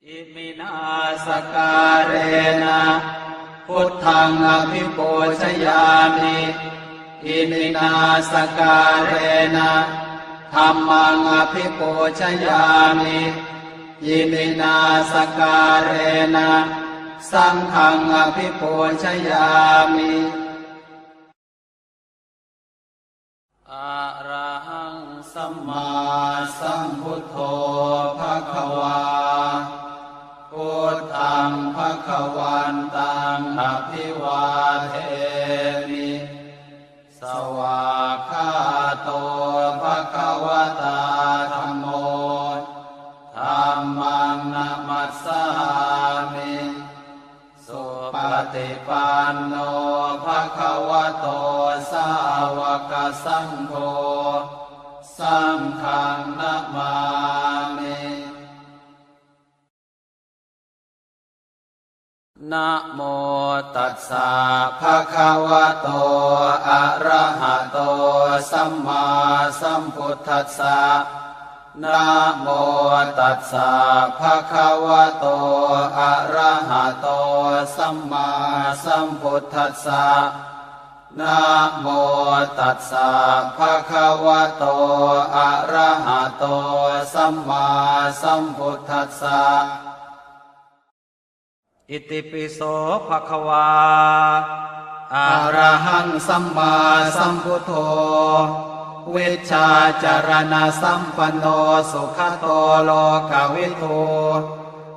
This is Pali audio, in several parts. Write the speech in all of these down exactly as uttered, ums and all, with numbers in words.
Iminā sakkārena buddhaṃ abhipūjayāmi. Iminā sakkārena dhammaṃ abhipūjayāmi. Iminā sakkārena saṅghaṃ abhipūjayāmi. Arahaṃ sammāsambuddho bhagavā. Buddhaṃ bhagavantaṃ abhivādemi. Svākkhāto bhagavatā dhammo. Dhammaṃ namassāmi. Supaṭipanno bhagavato sāvakasaṅgho. Saṅghaṃ namāmi. Namo tassa bhagavato arahato sammāsambuddhassa. Namo tassa bhagavato arahato sammāsambuddhassa. Namo tassa bhagavato arahato sammāsambuddhassa. Itipi so bhagavā arahaṃ sammāsambuddho vijjācaraṇasampanno sugato lokavidū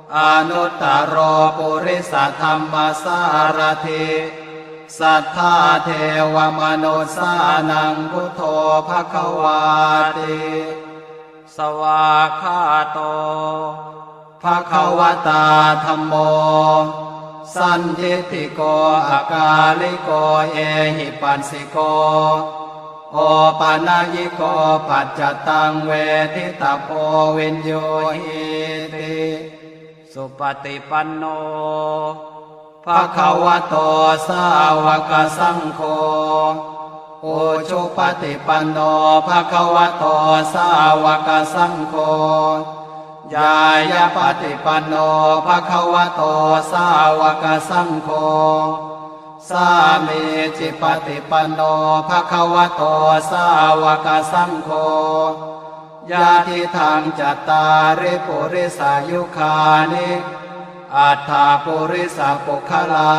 anuttaro purisadammasārathi satthā devamanussānaṃ buddho bhagavāti. Svākkhāto bhagavatā dhammo sandiṭṭhiko akāliko ehipassiko opanayiko paccattaṃ veditabbo viññūhīti. Supaṭipanno bhagavato sāvakasaṅgho ujupaṭipanno bhagavato sāvakasaṅgho ñāyapaṭipanno bhagavato sāvakasaṅgho sāmīcipaṭipanno bhagavato sāvakasaṅgho yadidaṃ cattāri purisayugāni aṭṭha purisapuggalā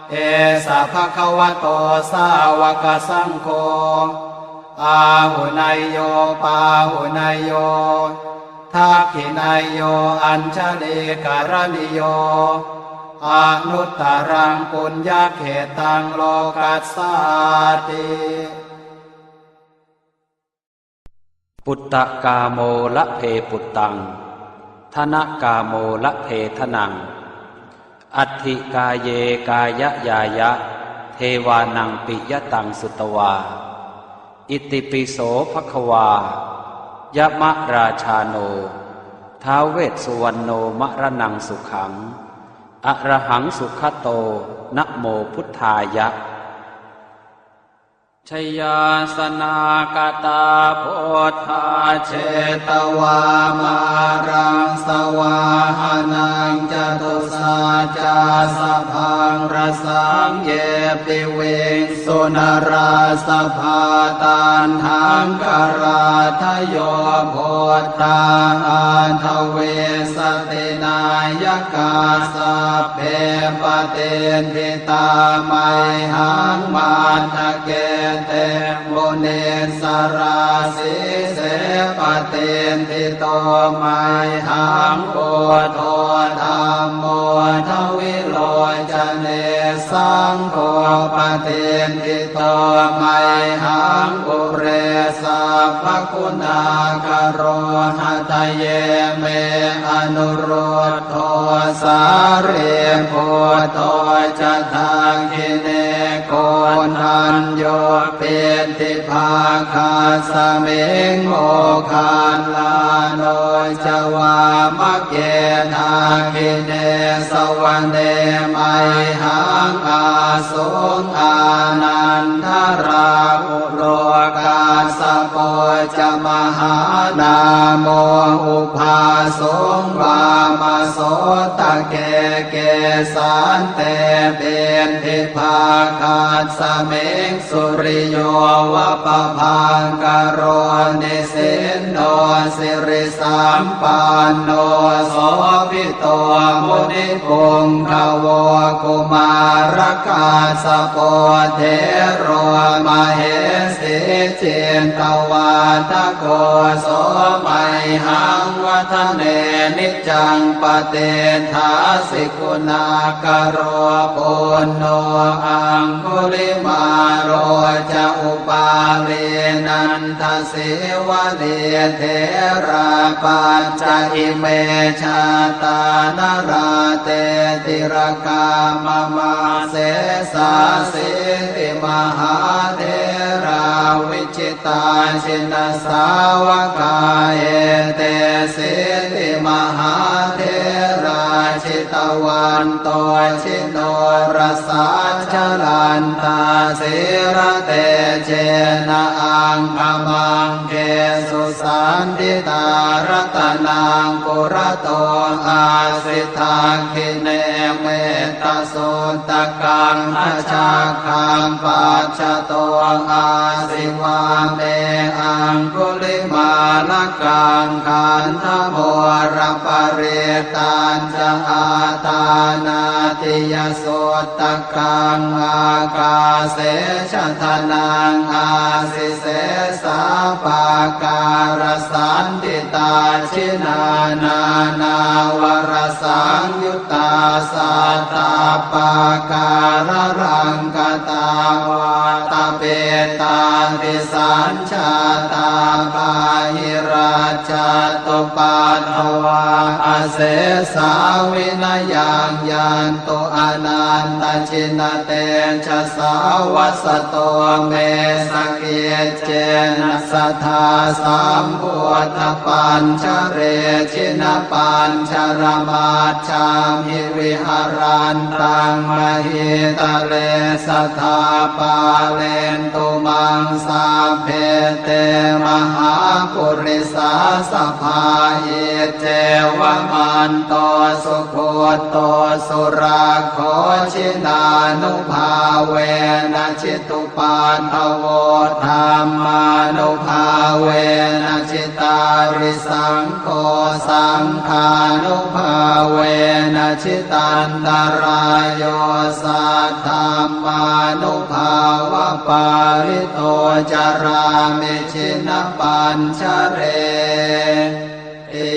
esa bhagavato sāvakasaṅgho āhuneyyo pāhuneyyo dakkhiṇeyyo añjalikaraṇīyo anuttaraṃ puññakkhettaṃ lokassāti. Puttakāmo labhe puttaṃ, dhanakāmo labhe dhanaṃ, atthi kāye kāyañāya, devānaṃ piyataṃ sutvā. Itipi so bhagavā, yamarājāno, ท้าว vessuvaṇṇo, maraṇaṃ sukhaṃ, arahaṃ sugato, namo buddhāya. Jayāsanāgatā buddhā jetvā māraṃ savāhanaṃ, catusaccāsabhaṃ rasaṃ ye piviṃsu narāsabhā. Taṇhaṅkarādayo buddhā aṭṭhavīsati nāyakā, sabbe patiṭṭhi tā mayhaṃ matthake te munissarā. Sīse patiṭṭhito mayhaṃ buddho dhammo dvilocane, saṅgho patiṭṭhito mayhaṃ ure sabbaguṇākaro. Hadaye me anurud dho sārīputto ca dakkhiṇe, koṇḍañño piṭṭhibhāgasmiṃ moggallāno ca vāmake. Dakkhiṇe savane mayhaṃ āsuṃ ānandarāhulo, kassapo ca mahānāmo ubhāsuṃ vāmasotake. Kesante piṭṭhibhāgasmiṃ suriyo va pabhaṅkaro, nisinno sirisampanno sobhi to munipuṅgavo. Kumārakassapo thero mahesī cittavādako, so mayhaṃ vadane niccaṃ patiṭṭhāsi guṇākaro. Puṇṇo aṅgulimālo ca upālī nanda sīvalī, therā pañca ime jātā nalāṭe tilakā mama. Sesāsīti mahātherā vijitā jinasāvakā, etesīti mahātherā jitavanto ji norasā, jalantā sīlatejena aṅgamaṅgesu saṇṭhitā. Ratanaṃ purato āsi, dakkhiṇe mettasuttakaṃ, dhajaggaṃ pacchato āsi, vāme aṅgulimālakaṃ. Khandhamoraparittañ ca āṭānāṭiyasuttakaṃ, ākāse chadanaṃ āsi, sesā pākārasaṇṭhitā. Jinā nānāvarasaṃyuttā sattappākāralaṅkatā, vātapittādisañ jātā bāhirajjhattupaddavā, asesā vinayaṃ yantu anantajinatejasā. Vasato me sakiccena sadā sambuddhapañjare, jinapañjaramaj jhamhi viharantaṃ mahītale, sadā pālentu maṃ sabbe te mahāpurisāsabhā. Iccevamanto sugutto surakkho, jinānubhāvena jitu paddavo, dhammānubhāvena jitārisaṅgho, saṅghānubhāvena jitantarāyo, saddhammānubhāvapālito carāmi jinapañjareti.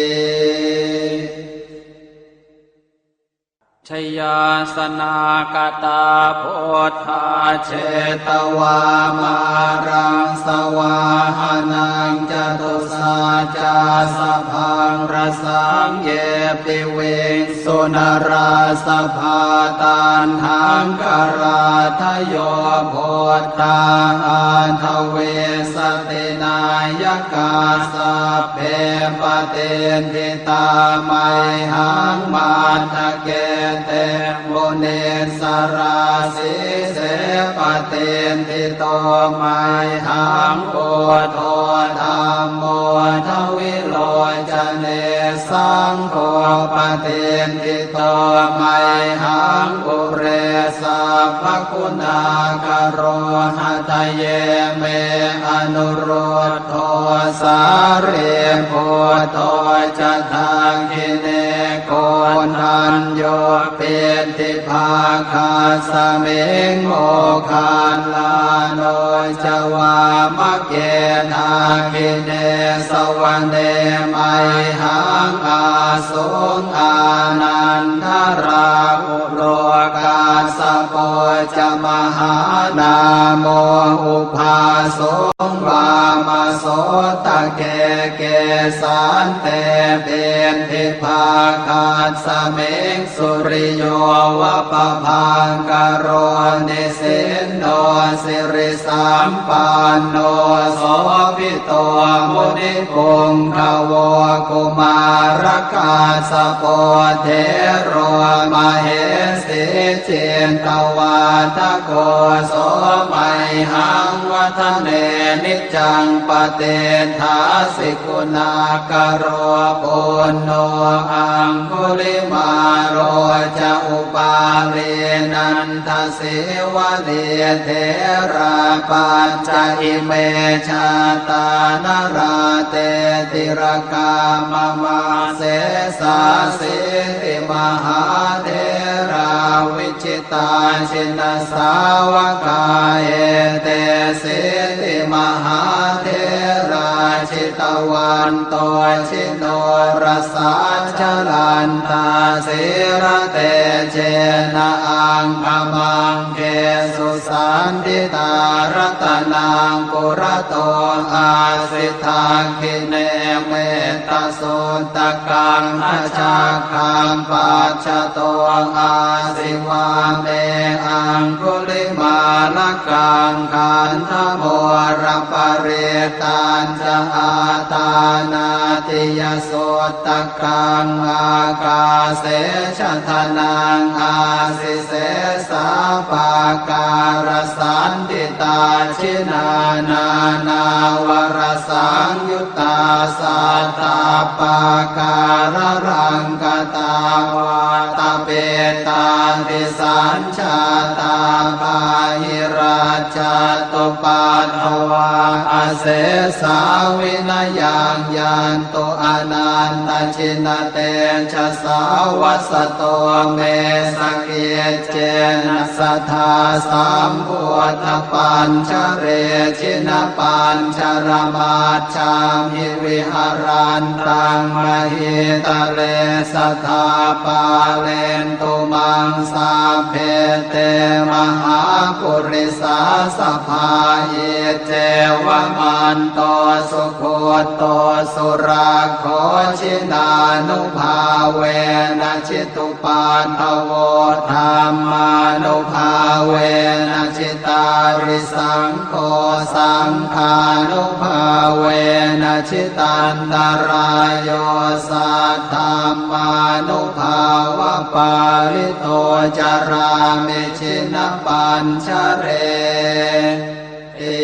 Jayāsanākatā buddhā jetvā māraṃ savāhanaṃ, catusaccāsabhaṃ rasaṃ ye piviṃsu narāsabhā. Taṇhaṅkarādayo buddhā aṭṭhavīsati nāyakā, sabbe patiṭṭhi tā mayhaṃ matthake te munissarā. Sīse patiṭṭhito mayhaṃ buddho dhammo dvilocane, saṅgho patiṭṭhito mayhaṃ ure sabbaguṇākaro. Hadaye me anurud dho sārīputto ca dakkhiṇe, koṇḍañño piṭṭhibhāgasmiṃ moggallāno ca vāmake. Dakkhiṇe savane mayhaṃ ā suṃ ānandarāhulo, kassapo ca mahānāmo ubhāsuṃ vāmasotake. ke kesante piṭṭhibhāgasmiṃ suriyo va pabhaṅkaro nisinno sirisampanno sobhito munipuṅgavo. Kumārakassapo thero mahesī cittavādako so mayhaṃ vadane niccaṃ patiṭṭhāsi guṇākaro. Puṇṇo aṅgulimālo ca upālī nandasīvalī therā pañca ime jātā nalāṭe tilakā mama. Sesāsīti mahātherā vi jitā jinasāvakā etesīti mahātherā jitavanto jinorasā jalantā sīlatejena aṅgamaṅgesu saṇṭhitā. Ratanaṃ purato āsi dakkhiṇe metta suttakaṃ dhajaggaṃ pacchato āsi vāme aṅgulimālakaṃ. Khandhamoraparittañca āṭānāṭiyasuttakaṃ ākāse chadanaṃ āsi sesā pākārasaṇṭhitā. Jinā nānāvarasaṃyu ttā sattappākāralaṅkatā vātapittādisañjātā bāhirajjhattupaddavā asesā vinayaṃ yantu anantajinatejasā. Vasato me sakic cena sadā sambuddhapañjare jinapañjaramajjhamhi viharantaṃ mahītale sadā pālentu maṃ sabbe te mahāpurisāsabhā. Iccevamanto sugutto surakkho jinānubhāvena jitu paddavo dhammānubhāvena jitārisaṅgho saṅghānubhāvena jitantarāyo saddhammānubhāvapālito carāmi jinapañjareti.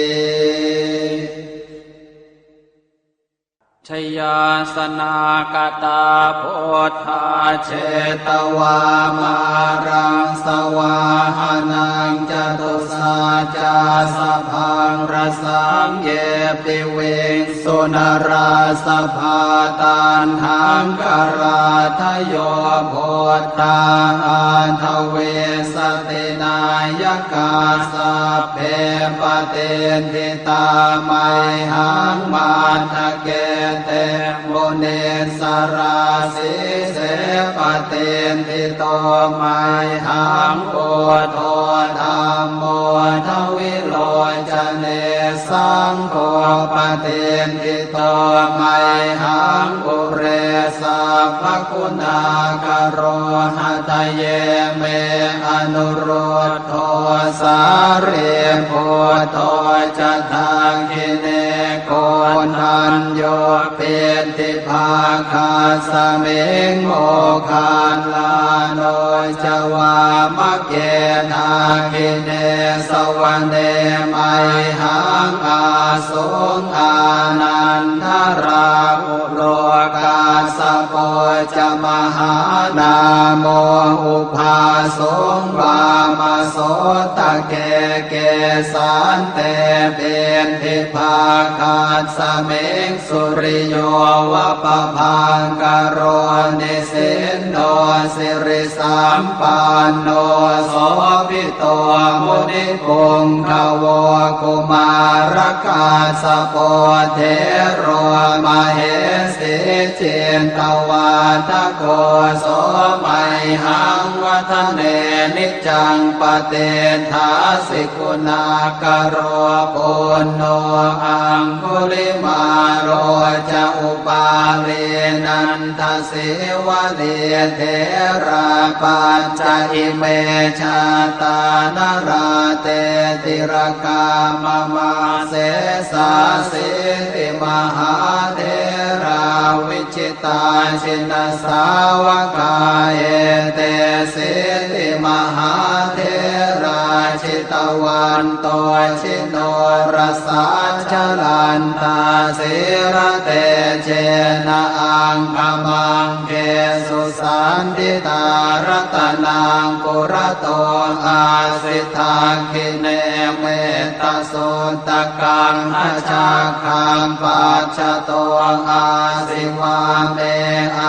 Jayāsanākatā buddhā jetvā māraṃ savāhanaṃ catusaccāsabhaṃ rasaṃ ye piviṃsu narāsabhā. Taṇhaṅkarādayo buddhā aṭṭhavīsati nāyakā sabbe patiṭṭhi tā mayhaṃ matthake te munissarā. Sīse patiṭṭhito mayhaṃ buddho dhammo dvilocane saṅgho patiṭṭhito mayhaṃ ure sabbaguṇākaro. Hadaye me anurud dho sārīputto ca dakkhiṇe koṇḍañño piṭṭhibhāgasmiṃ moggallāno ca vāmake. Dakkhiṇe savane mayhaṃ āsuṃ ānandarāhu lo kassapo ca mahānāmo ubhāsuṃ vāmasotake. Kesante piṭṭhibhāgasmiṃ suriyo va pabhaṅkaro nisinno sirisampanno sobhi to munipuṅgavo. Kumārakassapo thero mahesī cin cittavādako so mayhaṃ vadane niccaṃ patiṭṭhāsi guṇākaro. Puṇṇo aṅgulimālo ca upālī nandasīvalī therā pañca ime jātā nalāṭe tilakā mama. Sesāsīti mahātherā vijitā jinasāvakā etesīti mahātherā jitavanto jinorasā jalantā sīlatejena aṅgamaṅgesu saṇṭhitā. Ratanaṃ purato āsi dakkhiṇe mettasuttakaṃ dhajaggaṃ pacchato āsi vāme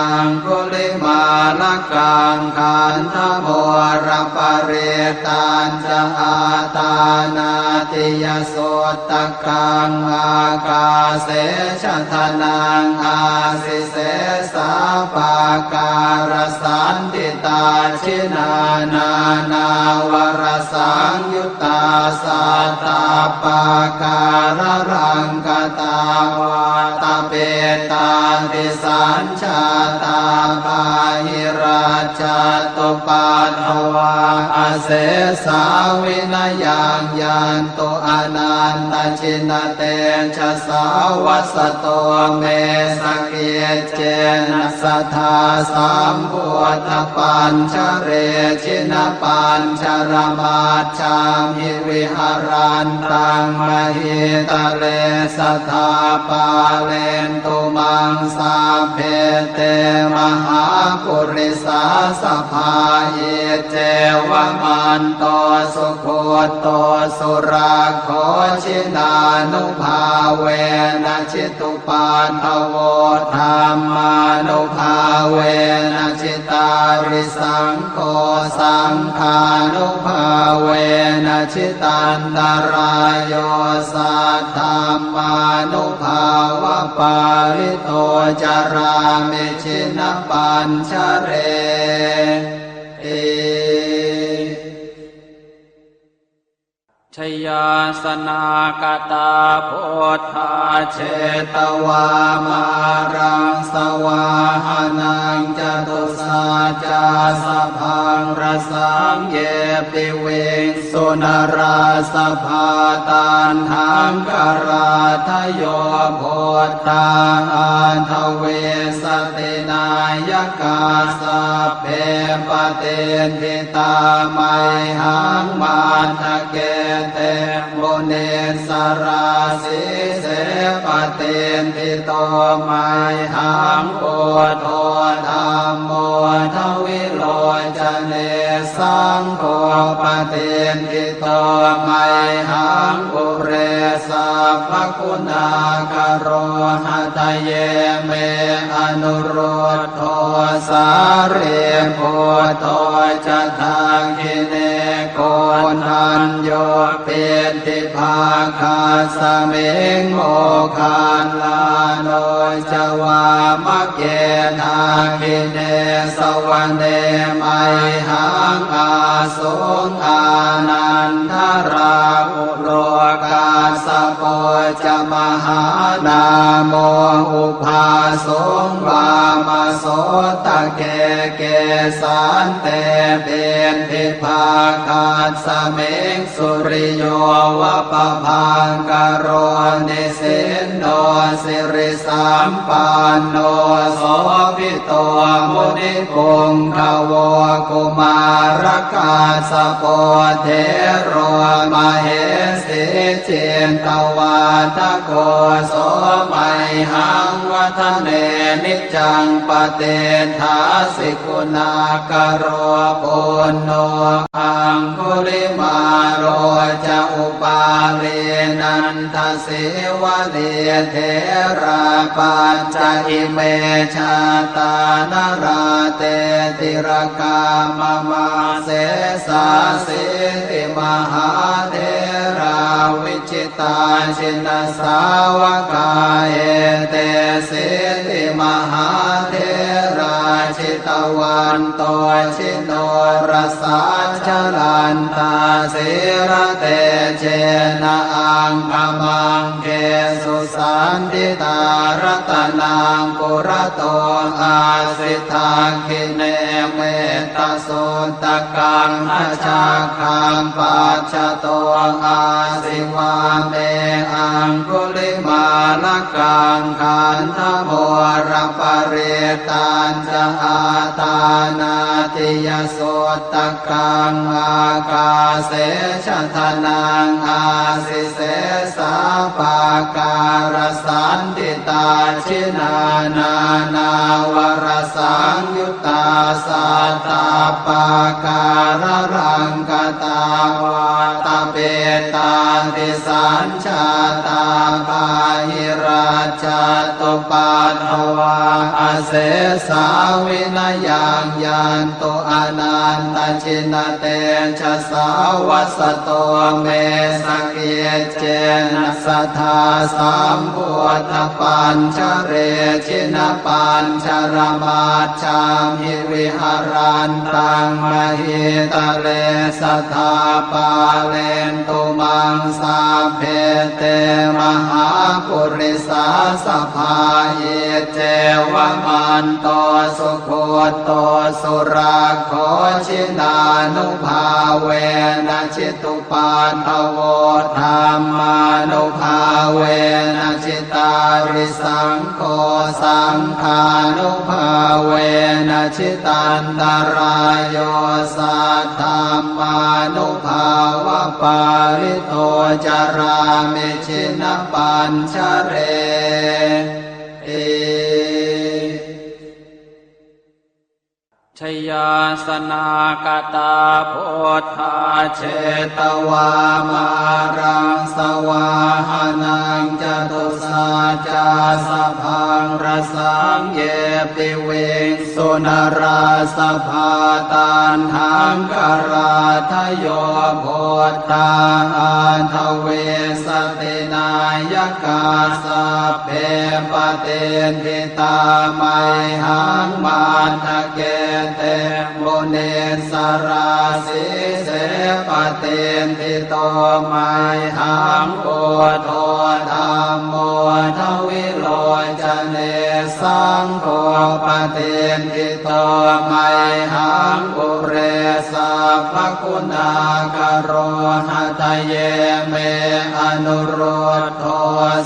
aṅgulimālakaṃ. Khandhamoraparittañca āṭānāṭiyasuttakaṃ ākāse chadanaṃ āsi sesā pākārasaṇṭhitā. Jinā nānāvarasaṃyut tā sattappākāralaṅkatā vātapittādisañjātā bāhirajjhattupaddavā asesā vinayaṃ yantu anantajinatejasā. Vasato me sakic cena sadā sambuddhapañjare jinapañjaramajjhamhi viharantaṃ mahītale sadā pālentu maṃ sabbe te mahāpurisāsabhā. Iccevamanto sugutto surakkho jinānubhāvena jitu paddavo dhammānubhāvena jitārisaṅgho saṅghānubhāvena jitantarāyo saddhammānubhāvapālito carāmi jinapañjareti. Jayāsanāgatā buddhā jetvā māraṃ savāhanaṃ catusaccāsabhaṃ rasaṃ ye piviṃsu narāsabhā. Taṇhaṅkarādayo buddhā aṭṭhavīsati nāyakā sabbe patiṭṭhi tā mayhaṃ matthake te munissarā. Sīse patiṭṭhito mayhaṃ buddho dhammo dvilocane saṅgho patiṭṭhito mayhaṃ ure sabbaguṇākaro. Hadaye me anurud dho sārīputto ca dakkhiṇe koṇḍañño piṭṭhibhāgasmiṃ moggallāno ca vāmake. Dakkhiṇe savane mayhaṃ āsuṃ ānandarāhu lo kassapo ca mahānāmo ubhāsuṃ vāmasotake. Kesante piṭṭhibhāgasmiṃ suriyo va pabhaṅkaro nisinno siri sampanno sobhito munipuṅgavo. Kumārakassapo thero mahesī cittavādako so mayhaṃ vadane niccaṃ patiṭṭhāsi guṇākaro. Puṇṇo aṅgulimālo ca upālī nanda sīvalī therā pañca ime jātā nalāṭe tilakā mama. Sesāsīti mahātherā vijitā jinasāvakā, etesīti mahātherā jitavanto jinorasā, jalantā sīlatejena aṅgamaṅgesu saṇṭhitā. Ratanaṃ purato āsi, dakkhiṇe metta suttakaṃ, dhajaggaṃ pacchato āsi, vāme aṅgulimālakaṃ. Khandhamoraparittañca āṭānāṭiyasuttakaṃ, ākāse chadanaṃ āsi, sesā pākārasaṇṭhitā. Jinānā varasaṃyut tā sattappākāralaṅkatā, vātapittādisañjātā bāhirajjhattupaddavā, asesā vinayaṃ yantu anantajinatejasā. Vasato me sakic cena sadā sambuddhapañjare, jinapañjaramajjhamhi viharantaṃ mahītale, sadā pālentu maṃ sabbe te mahāpurisāsabhā. Iccevamanto sugutto surakkho, jinānubhāvena jitu paddavo, dhammānubhāvena jitārisaṅgho, saṅghānubhāvena jitantarāyo, saddhammānubhāvapālito carāmi jinapañjareti. Jayāsanāgatā buddhā jetvā māraṃ savāhanaṃ, catusaccāsabhaṃ rasaṃ ye piviṃsu narāsabhā. Taṇhaṅkarādayo buddhā aṭṭhavīsati nāyakā, sabbe patiṭṭhi tā mayhaṃ matthake te munissarā. Sīse patiṭṭhito mayhaṃ buddho dhammo dvilocane, saṅgho patiṭṭhito mayhaṃ ure sabbaguṇākaro. Hadaye me anurud dho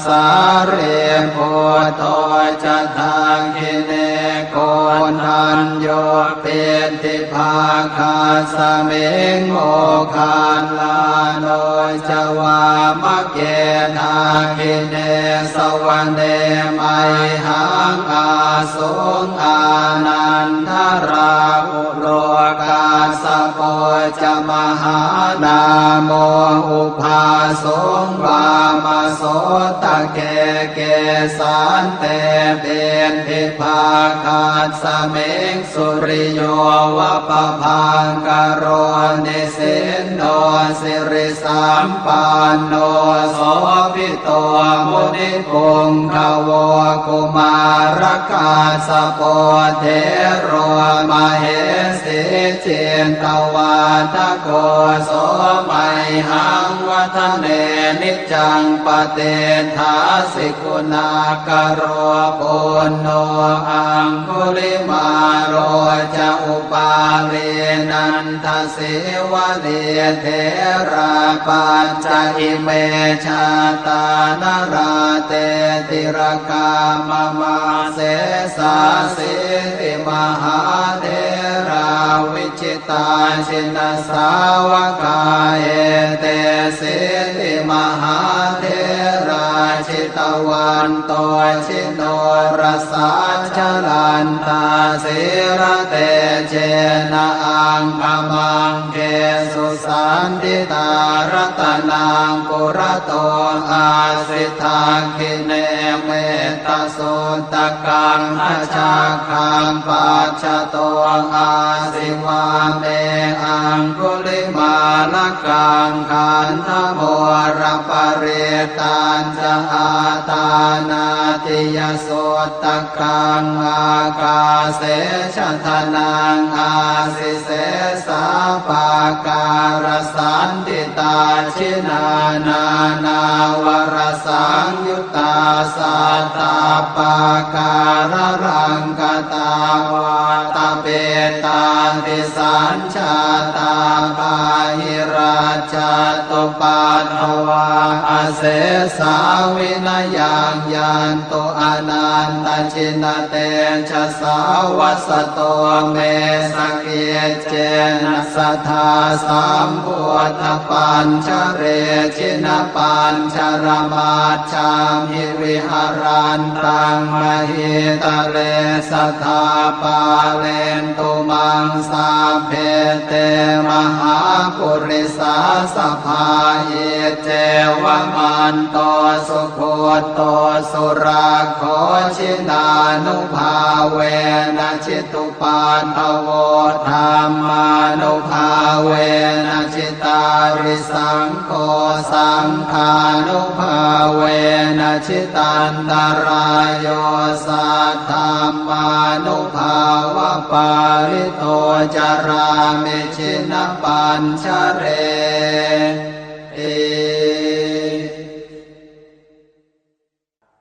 sārīputto ca dakkhiṇe, koṇḍañño piṭṭhibhāgasmiṃ moggallāno ca vāmake. Dakkhiṇe savane mayhaṃ āsuṃ ānandarāhu lo, kassapo ca mahānāmo ubhāsuṃ vāmasotake. Kesante piṭṭhibhāgasmiṃ suriyo va pabhaṅkaro, nisinno siri sampanno sobhito munipuṅgavo. Kumārakassapo thero mahesī cittavādako, so mayhaṃ vadane niccaṃ patiṭṭhāsi guṇākaro. Puṇṇo aṅgulimālo ca upālī nanda sīvalī, therā pañca ime jātā nalāṭe tilakā mama. Sesāsīti mahātherā vijitā jinasāvakā, etesīti mahātherā jitavanto jinorasā, jalantā sīlatejena aṅgamaṅgesu saṇṭhitā. Ratanaṃ purato āsi dakkhiṇe mettasuttakaṃ, dhajaggaṃ pacchato āsi vāme aṅgulimālakaṃ. Khandhamoraparittañca āṭānāṭiyasutta kaṃ, ākāse chadanaṃ āsi sesā pākārasaṇṭhitā. Jinā nānāvarasaṃyuttā sattappākāralaṅkatā, vātapittādisañ jātā bāhirajjhattupaddavā, asesā vinayaṃ yantu anantajinatejasā. Vasato me sakiccena sadā sambuddhapañjare, jinapañjaramaj jhamhi viharantaṃ mahītale, sadā pālentu maṃ sabbe te mahāpurisāsabhā. Iccevamanto sugutto surakkho, jinānubhāvena jitu paddavo, dhammānubhāvena jitārisaṅgho, saṅghānubhāvena jitantarāyo, saddhammānubhāvapālito carāmi jinapañjareti.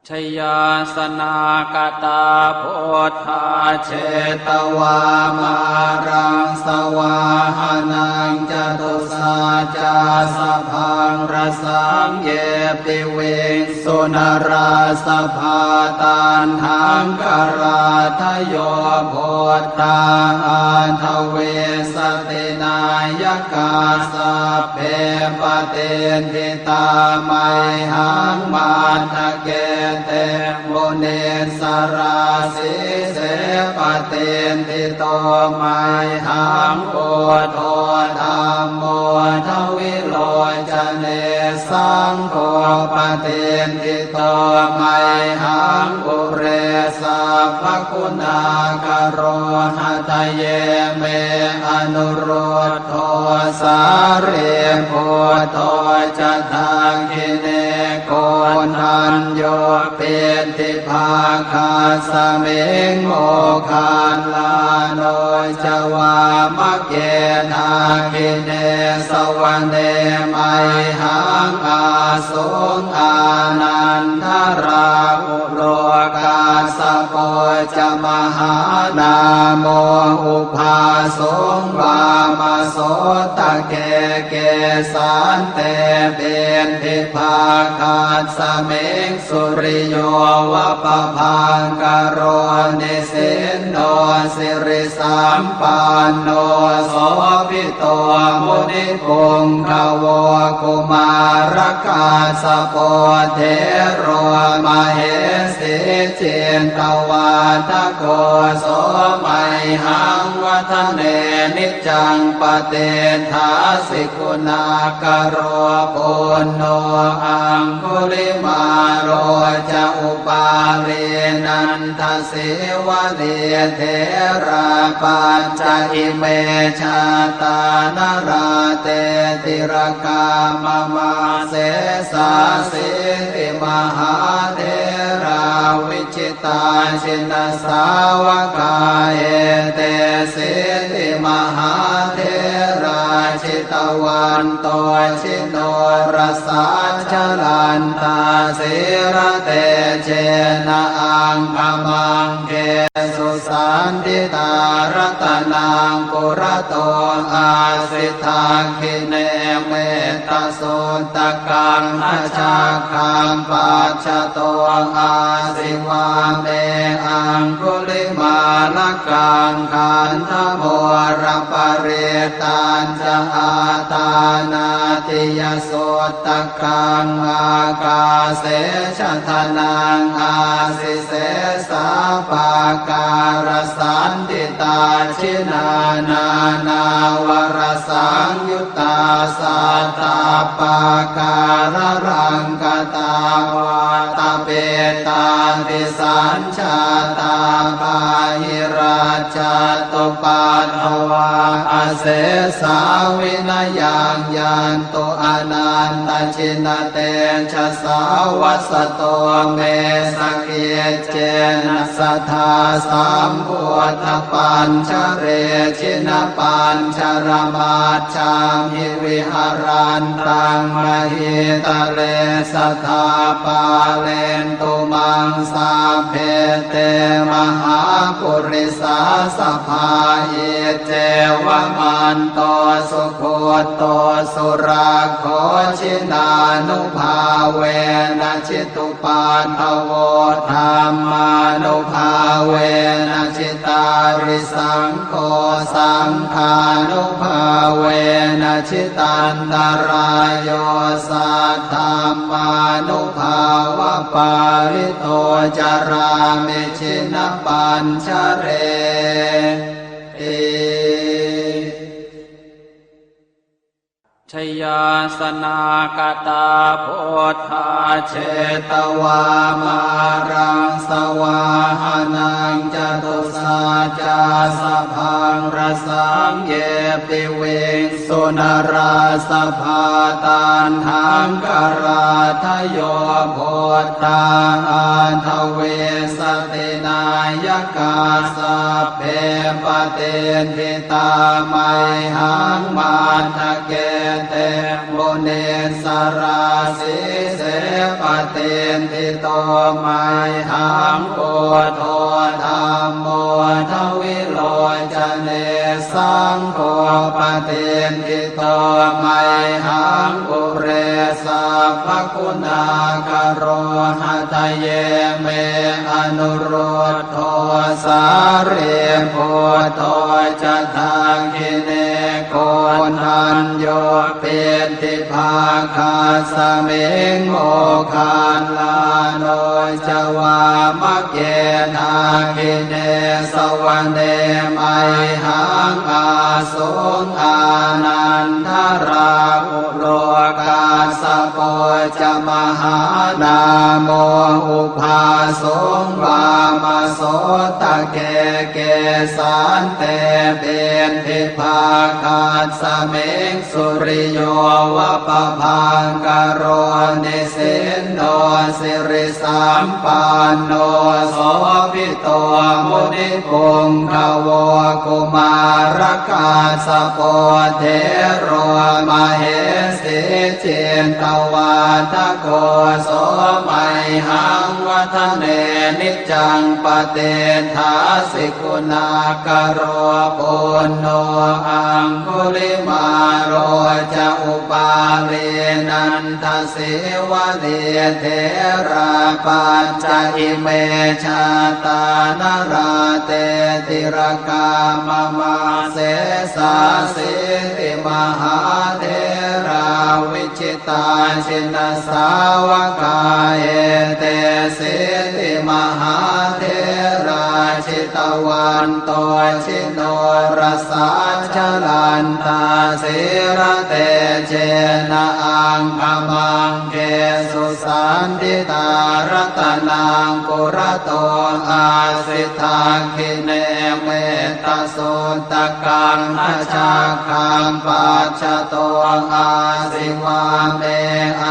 Jayāsanākatā buddhā jetvā māraṃ savāhanaṃ, catusaccāsabhaṃ rasaṃ ye piviṃsu narāsabhā. Taṇhaṅkarādayo buddhā aṭṭhavīsati nāyakā, sabbe patiṭṭhi tā mayhaṃ matthake te munissarā. Sīse patiṭṭhito mayhaṃ buddho dhammo dvilocane, saṅgho patiṭṭhito mayhaṃ ure sabbaguṇākaro. Hadaye me anurud dho sārīputto ca dakkhiṇe, koṇḍañño piṭṭhibhāgasmiṃ moggallāno ca vāmake. Dakkhiṇe savane mayhaṃ ā suṃ ānandarāhulo, kassapo ca mahānāmo ubhāsuṃ vāmasotake. Kesante piṭṭhibhāgasmiṃ suriyo va pabhaṅkaro, nisinno siri sampanno sobhito munipuṅgavo. Kumārakassapo thero mahesī cittavādako, so mayhaṃ vadane niccaṃ patiṭṭhāsi guṇākaro. Puṇṇo aṅgulimālo ca upālī nanda sīvalī, therā pañca ime jātā nalāṭe tilakā mama. Sesāsīti mahātherā vijitā jinasāvakā, etesīti mahātherā jitavanto ji norasā, jalantā sīlatejena aṅgamaṅgesu saṇṭhitā. Ratanaṃ purato āsi dakkhiṇe mettasuttakaṃ, dhajaggaṃ pacchato āsi vāme aṅgulimālakaṃ. Khandhamo Varaparittan ca āṭānāṭiyasuttakaṃ ākāse chadanaṃ āsi sesā pākārasaṇṭhitā. Jinā nānāvarasaṃyuttā sattappākāralaṅkatā vātapittādisañ jātā bāhirajjhattupaddavā asesā vinayaṃ yantu anantajinatejasā. Vasato me sakiccena sadā sambuddhapañjare jinapañjaramaj jhamhi viharantaṃ mahītale sadā pālentu maṃ sabbe te mahāpurisāsabhā. Iccevamanto sugutto surakkho jinānubhāvena jitu paddavo dhammānubhāvena jitārisaṅgho saṅghānubhāvena jitantarāyo saddhammānubhāvapālito carāmi jinapañjareti. Jayāsanākatā buddhā jetvā māraṃ savāhanaṃ catusaccāsabhaṃ rasaṃ ye piviṃsu narāsabhā. Taṇhaṅkarādayo buddhā aṭṭhavīsati nāyakā sabbe patiṭṭhi tā mayhaṃ matthake te munissarā. Sīse patiṭṭhito mayhaṃ buddho dhammo dvilocane saṅgho patiṭṭhito mayhaṃ ure sabbaguṇākaro. Hadaye me anurud dho sārīputto ca dakkhiṇe koṇḍañño piṭṭhibhāgasmiṃ moggallāno ca vāmake. Dakkhiṇe savane mayhaṃ ā suṃ ānandarāhulo kassapo ca mahānāmo ubhāsuṃ vāmasotake. Kesante piṭṭhibhāgasmiṃ suriyo va pabhaṅkaro nisinno siri sampanno sobhito munipuṅgavo. Kumārakassapo thero mahesī cittavādako so mayhaṃ vadane niccaṃ patiṭṭhāsi guṇākaro. Puṇṇo aṅgulimālo ca upālī nanda sīvalī therā pañca ime jātā nalāṭe tilakā mama. Sesāsīti mahātherā vijitā jinasāvakā etesīti mahātherā jitavanto ji norasā jalantā sīlatejena aṅgamaṅgesu saṇṭhitā. Ratanaṃ purato āsi dakkhiṇe mettasuttakaṃ dhajaggaṃ pacchato āsi vāme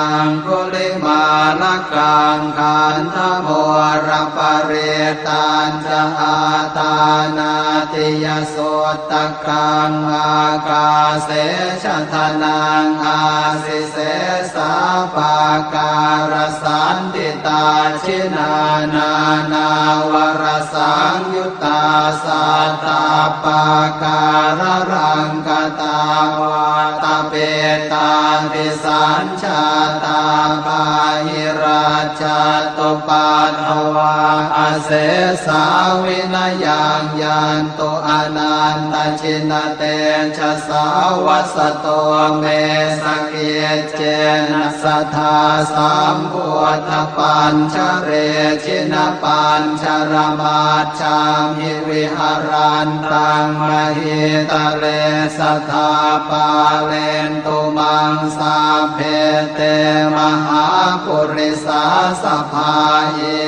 aṅgulimālakaṃ. Khandhamoraparittañ ca āṭānāṭiyasuttakaṃ ākāse chadanaṃ āsi sesā pākārasaṇṭhitā. Jinā nānāvarasaṃyuttā sattappākāralaṅkatā vātapittādisañ jātā bāhiraj jjhattupaddavā asesā vinayaṃ yantu anantajinatejasā. Vasato me sakiccena sadā sambuddhapañjare jinapañjaramajjhamhi viharantaṃ mahītale sadā pālentu maṃ sabbe te mahāpurisāsabhā.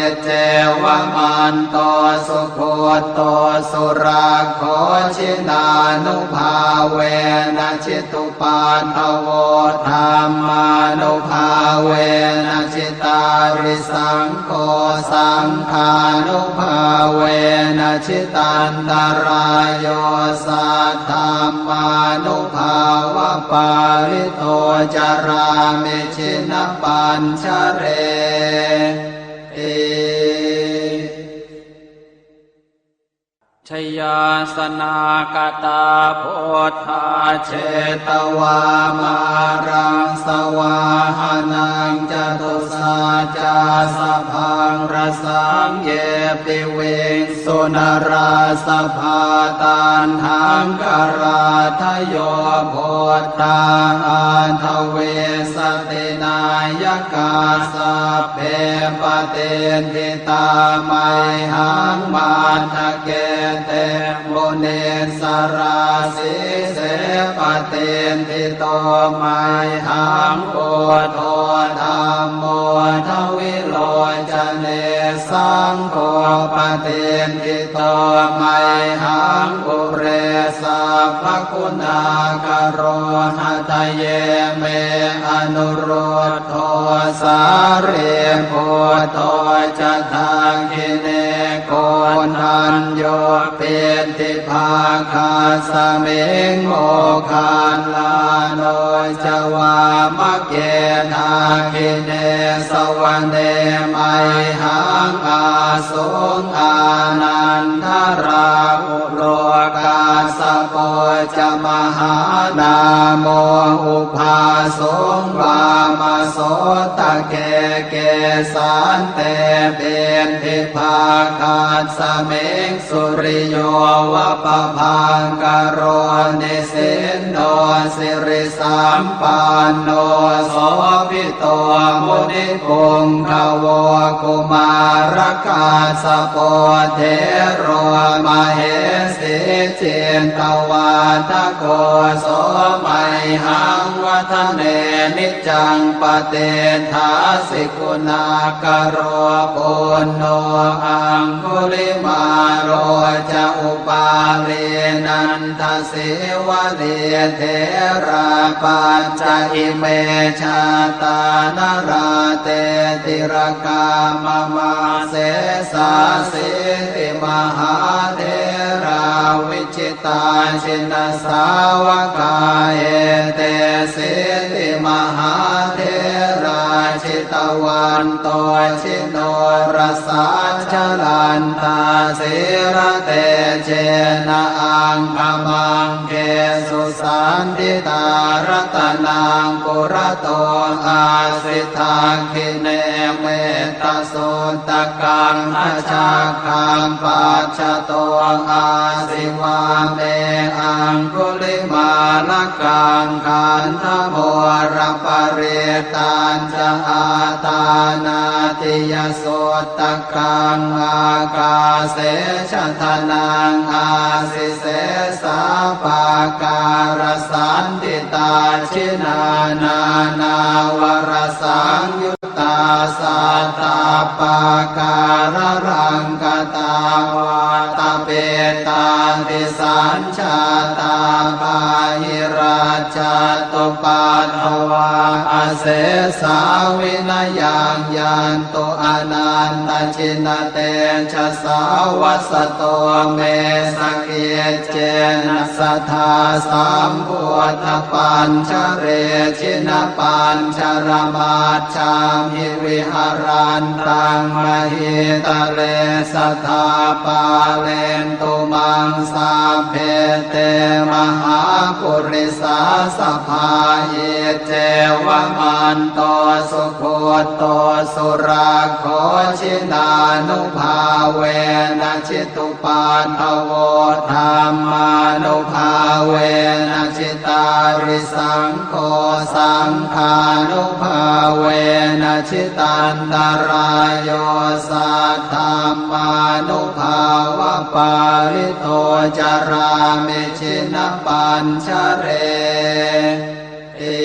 Iccevamanto sugutto surakkho jinānubhāvena jitu paddavo dhammānubhāvena jitārisaṅgho saṅghānubhāvena jitantarāyo saddhammānubhāvapālito carāmi jinapañjareti. Jayāsanākatā buddhā jetvā māraṃ savāhanaṃ catusaccāsabhaṃ rasaṃ ye piviṃsu narāsabhā. Taṇhaṅkarādayo buddhā aṭṭhavīsati nāyakā sabbe patiṭṭhi tā mayhaṃ matthake te munissarā. Sīse patiṭṭhito mayhaṃ buddho dhammo dvilocane saṅgho patiṭṭhito mayhaṃ ure sabbaguṇākaro. Hadaye me anurud dho sārīputto ca dakkhiṇe koṇḍañño piṭṭhibhāgasmiṃ moggallāno ca vāmake. Dakkhiṇe savane mayhaṃ ā suṃ ānandarāhulo kassapo ca mahānāmo ubhāsuṃ vāmasotake. Kesante piṭṭhibhāgasmiṃ suriyo va pabhaṅkaro nisinno siri sampanno sobhito munipuṅgavo. Kumārakassapo thero mahesī cittavādako so mayhaṃ vadane niccaṃ patiṭṭhāsi guṇākaro. Puṇṇo aṅgulimālo ca upālī nanda sīvalī therā pañca ime jātā nalāṭe tilakā mama. Sesāsīti mahātherā vijitā jinasāvakā etesīti mahātherā jitavanto ji norasā jalantā sīlatejena aṅgamaṅgesu saṇṭhitā. Ratanaṃ purato āsi dakkhiṇe mettasuttakaṃ dhajaggaṃ pacchato āsi vāme aṅgulimālakaṃ. Khandhamoraparittañ ca āṭānāṭiyasuttakaṃ ākāse chadanaṃ āsi sesā pākārasaṇṭhitā. Jinā nānāvarasaṃyuttā sattappākāralaṅkatā vātapittādisañ jātā bāhirajjhattupaddavā asesā vinayaṃ yantu anantajinatejasā. Vasato me sakiccena sadā sambuddhapañjare jinapañjaramaj jhamhi viharantaṃ mahītale sadā pālentu maṃ sabbe te mahā purisāsabhā. Iccevamanto sugutto surakkho jinānubhāvena jitu paddavo dhammānubhāvena jitārisaṅgho saṅghānubhāvena jitantarāyo saddhammānubhāvapālito carāmi jinapañjareti.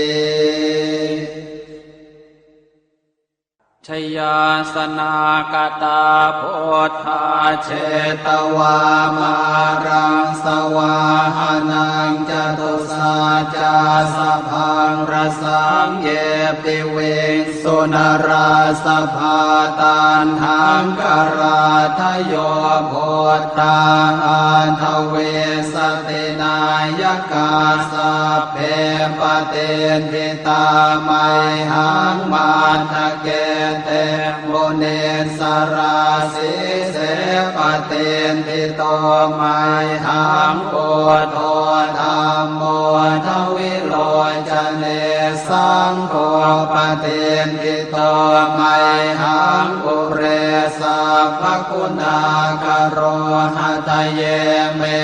Jayāsanāgatā buddhā jetvā māraṃ savāhanaṃ catusaccāsabhaṃ rasaṃ ye piviṃsu narāsabhā. Taṇhaṅkarādayo buddhā aṭṭhavīsati nāyakā sabbe patiṭṭhi tā mayhaṃ matthake te munissarā. Sīse patiṭṭhito mayhaṃ buddho dhammo dvilocane saṅgho patiṭṭhito mayhaṃ ure sabbaguṇākaro. Hadaye me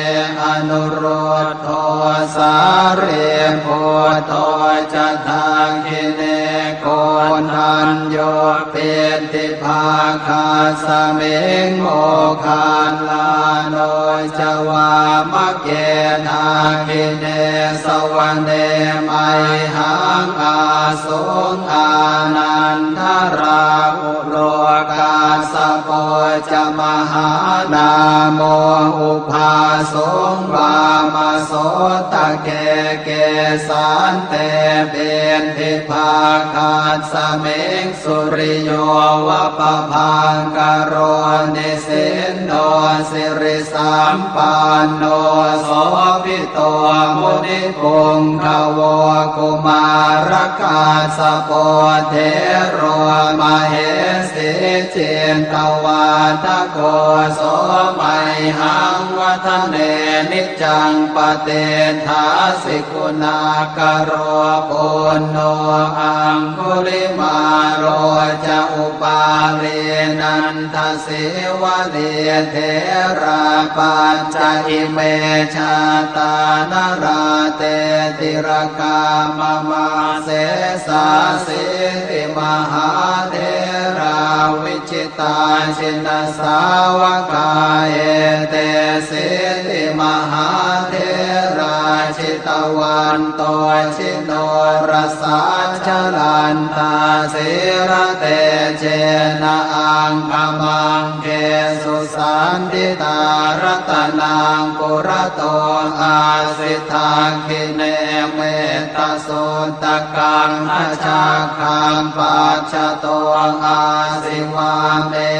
anurud dho sārīputto ca dakkhiṇe koṇḍañño piṭṭhibhāgasmiṃ moggallāno ca vāmake. Dakkhiṇe savane mayhaṃ āsuṃ ānandarāhu lo kassapo ca mahānāmo ubhāsuṃ vāmasotake. Kesante piṭṭhibhāgasmiṃ suriyo va pabhaṅkaro nisinno siri sampanno sobhito munipuṅgavo. Kumārakassapo thero mahesī cittavādako so mayhaṃ vadane niccaṃ patiṭṭhāsi guṇākaro. Puṇṇo aṅgulimālo ca upālī nanda sīvalī therā pañca ime jātā nalāṭe tilakā mama. Sesāsīti mahātherā vijitā jinasāvakā etesīti mahātherā jitavanto ji norasā jalantā sīlatejena aṅgamaṅgesu saṇṭhitā. Ratanaṃ purato āsi dakkhiṇe mettasuttakaṃ dhajaggaṃ pacchato āsi vāme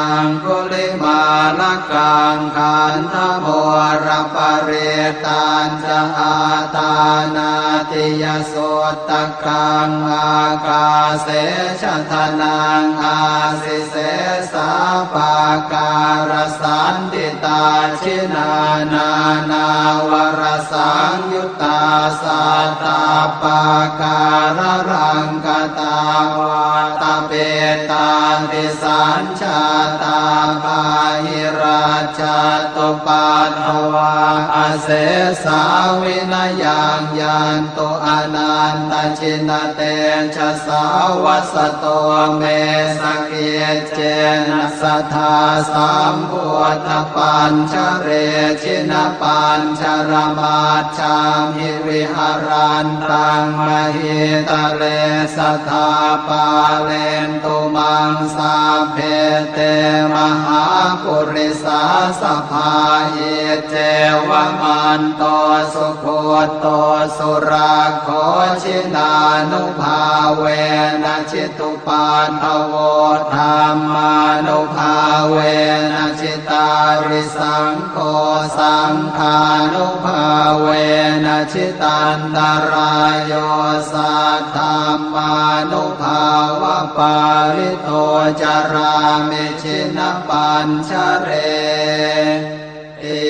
aṅgulimālakaṃ. Khandhamoraparittañ ca āṭānāṭiyasuttakaṃ ākāse chadanaṃ āsi sesā pākārasaṇṭhitā. Jinā nānāvarasaṃyuttā sattappākāralaṅkatā vātapittādisañ jātā bāhirajjhattupaddavā asesā vinayaṃ yantu anantajinatejasā. Vasato me sakiccena sadā sambuddhapañjare jinapañjaramaj jhamhi viharantaṃ mahītale sadā pālentu maṃ sabbe te mahāpurisāsabhā. Iccevamanto sugutto surakkho jinānubhāvena jitu paddavo dhammānubhāvena jitārisaṅgho saṅghānubhāvena jitantarāyo saddhammānubhāvapālito carāmi jinapañjareti.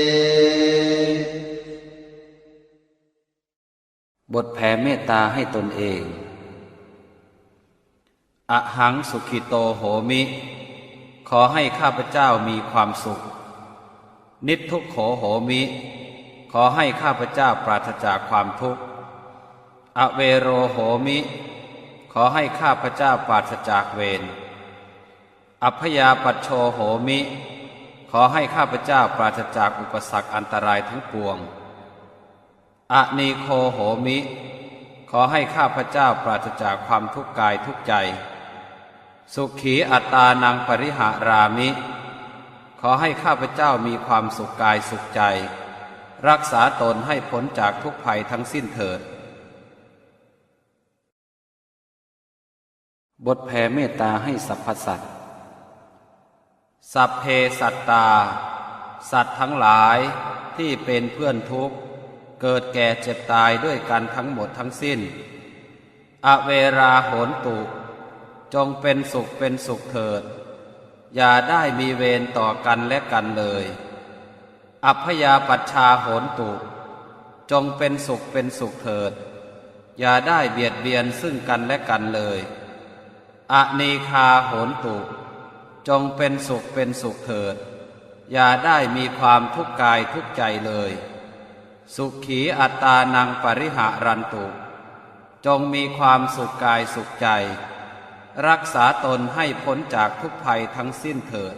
บทแผ่เมตตาให้ตนเอง Ahaṃ sukhito homi ขอให้ข้าพเจ้ามีความสุข Niddukkho homi ขอให้ข้าพเจ้าปราศจากความทุกข์ Avero homi ขอให้ข้าพเจ้าปราศจากเวร Abyāpajjho homi ขอให้ข้าพเจ้าปราศจากอุปสรรคอันตรายทั้งปวง Anīgho homi ขอให้ข้าพเจ้าปราศจากความทุกข์กายทุกข์ใจ Sukhī attānaṃ pariharāmi ขอให้ข้าพเจ้ามีความสุขกายสุขใจ รักษาตนให้พ้นจากทุกข์ภัยทั้งสิ้นเถิด บทแผ่เมตตาให้สรรพสัตว์ Sabbe sattā สัตว์ทั้งหลายที่เป็นเพื่อนทุกข์ เกิดแก่เจ็บตายด้วยกันทั้งหมดทั้งสิ้น Averā hontu จงเป็นสุขเป็นสุขเถิด อย่าได้มีเวรต่อกันและกันเลย Abyāpajjhā hontu จงเป็นสุขเป็นสุขเถิด อย่าได้เบียดเบียนซึ่งกันและกันเลย Anīghā hontu จงเป็นสุขเป็นสุขเถิด อย่าได้มีความทุกข์กายทุกข์ใจเลย Sukhī attānaṃ pariharantu จงมีความสุขกายสุขใจ รักษาตนให้พ้นจากทุกข์ภัยทั้งสิ้นเถิด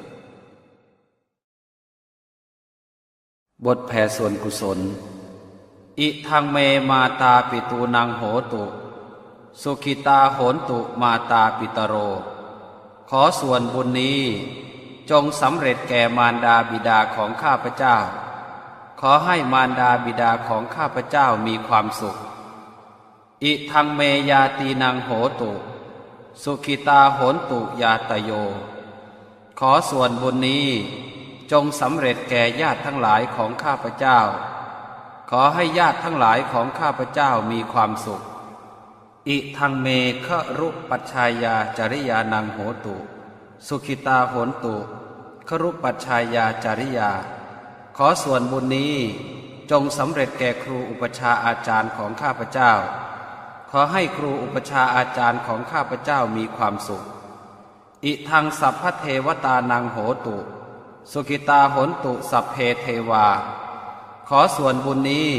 บทแผ่ส่วนกุศล Idaṃ me mātāpitūnaṃ hotu, sukhitā hontu mātāpitaro. ขอส่วนบุญนี้จงสำเร็จแก่มารดาบิดาของข้าพเจ้า ขอให้มารดาบิดาของข้าพเจ้ามีความสุข Idaṃ me ñātīnaṃ hotu, sukhitā hontu ñātayo. ขอส่วนบุญนี้จงสำเร็จแก่ญาติทั้งหลายของข้าพเจ้า ขอให้ญาติทั้งหลายของข้าพเจ้ามีความสุข Idaṃ me garūpajjhāyācariyānaṃ hotu, sukhitā hontu garūpajjhāyācariyā. ขอส่วนบุญนี้จงสำเร็จแก่ครูอุปัชฌาย์อาจารย์ของข้าพเจ้า ขอให้ครูอุปัชฌาย์อาจารย์ของข้าพเจ้ามีความสุข Idaṃ sabbadevatānaṃ hotu, sukhitā hontu sabbe devā. ขอส่วนบุญนี้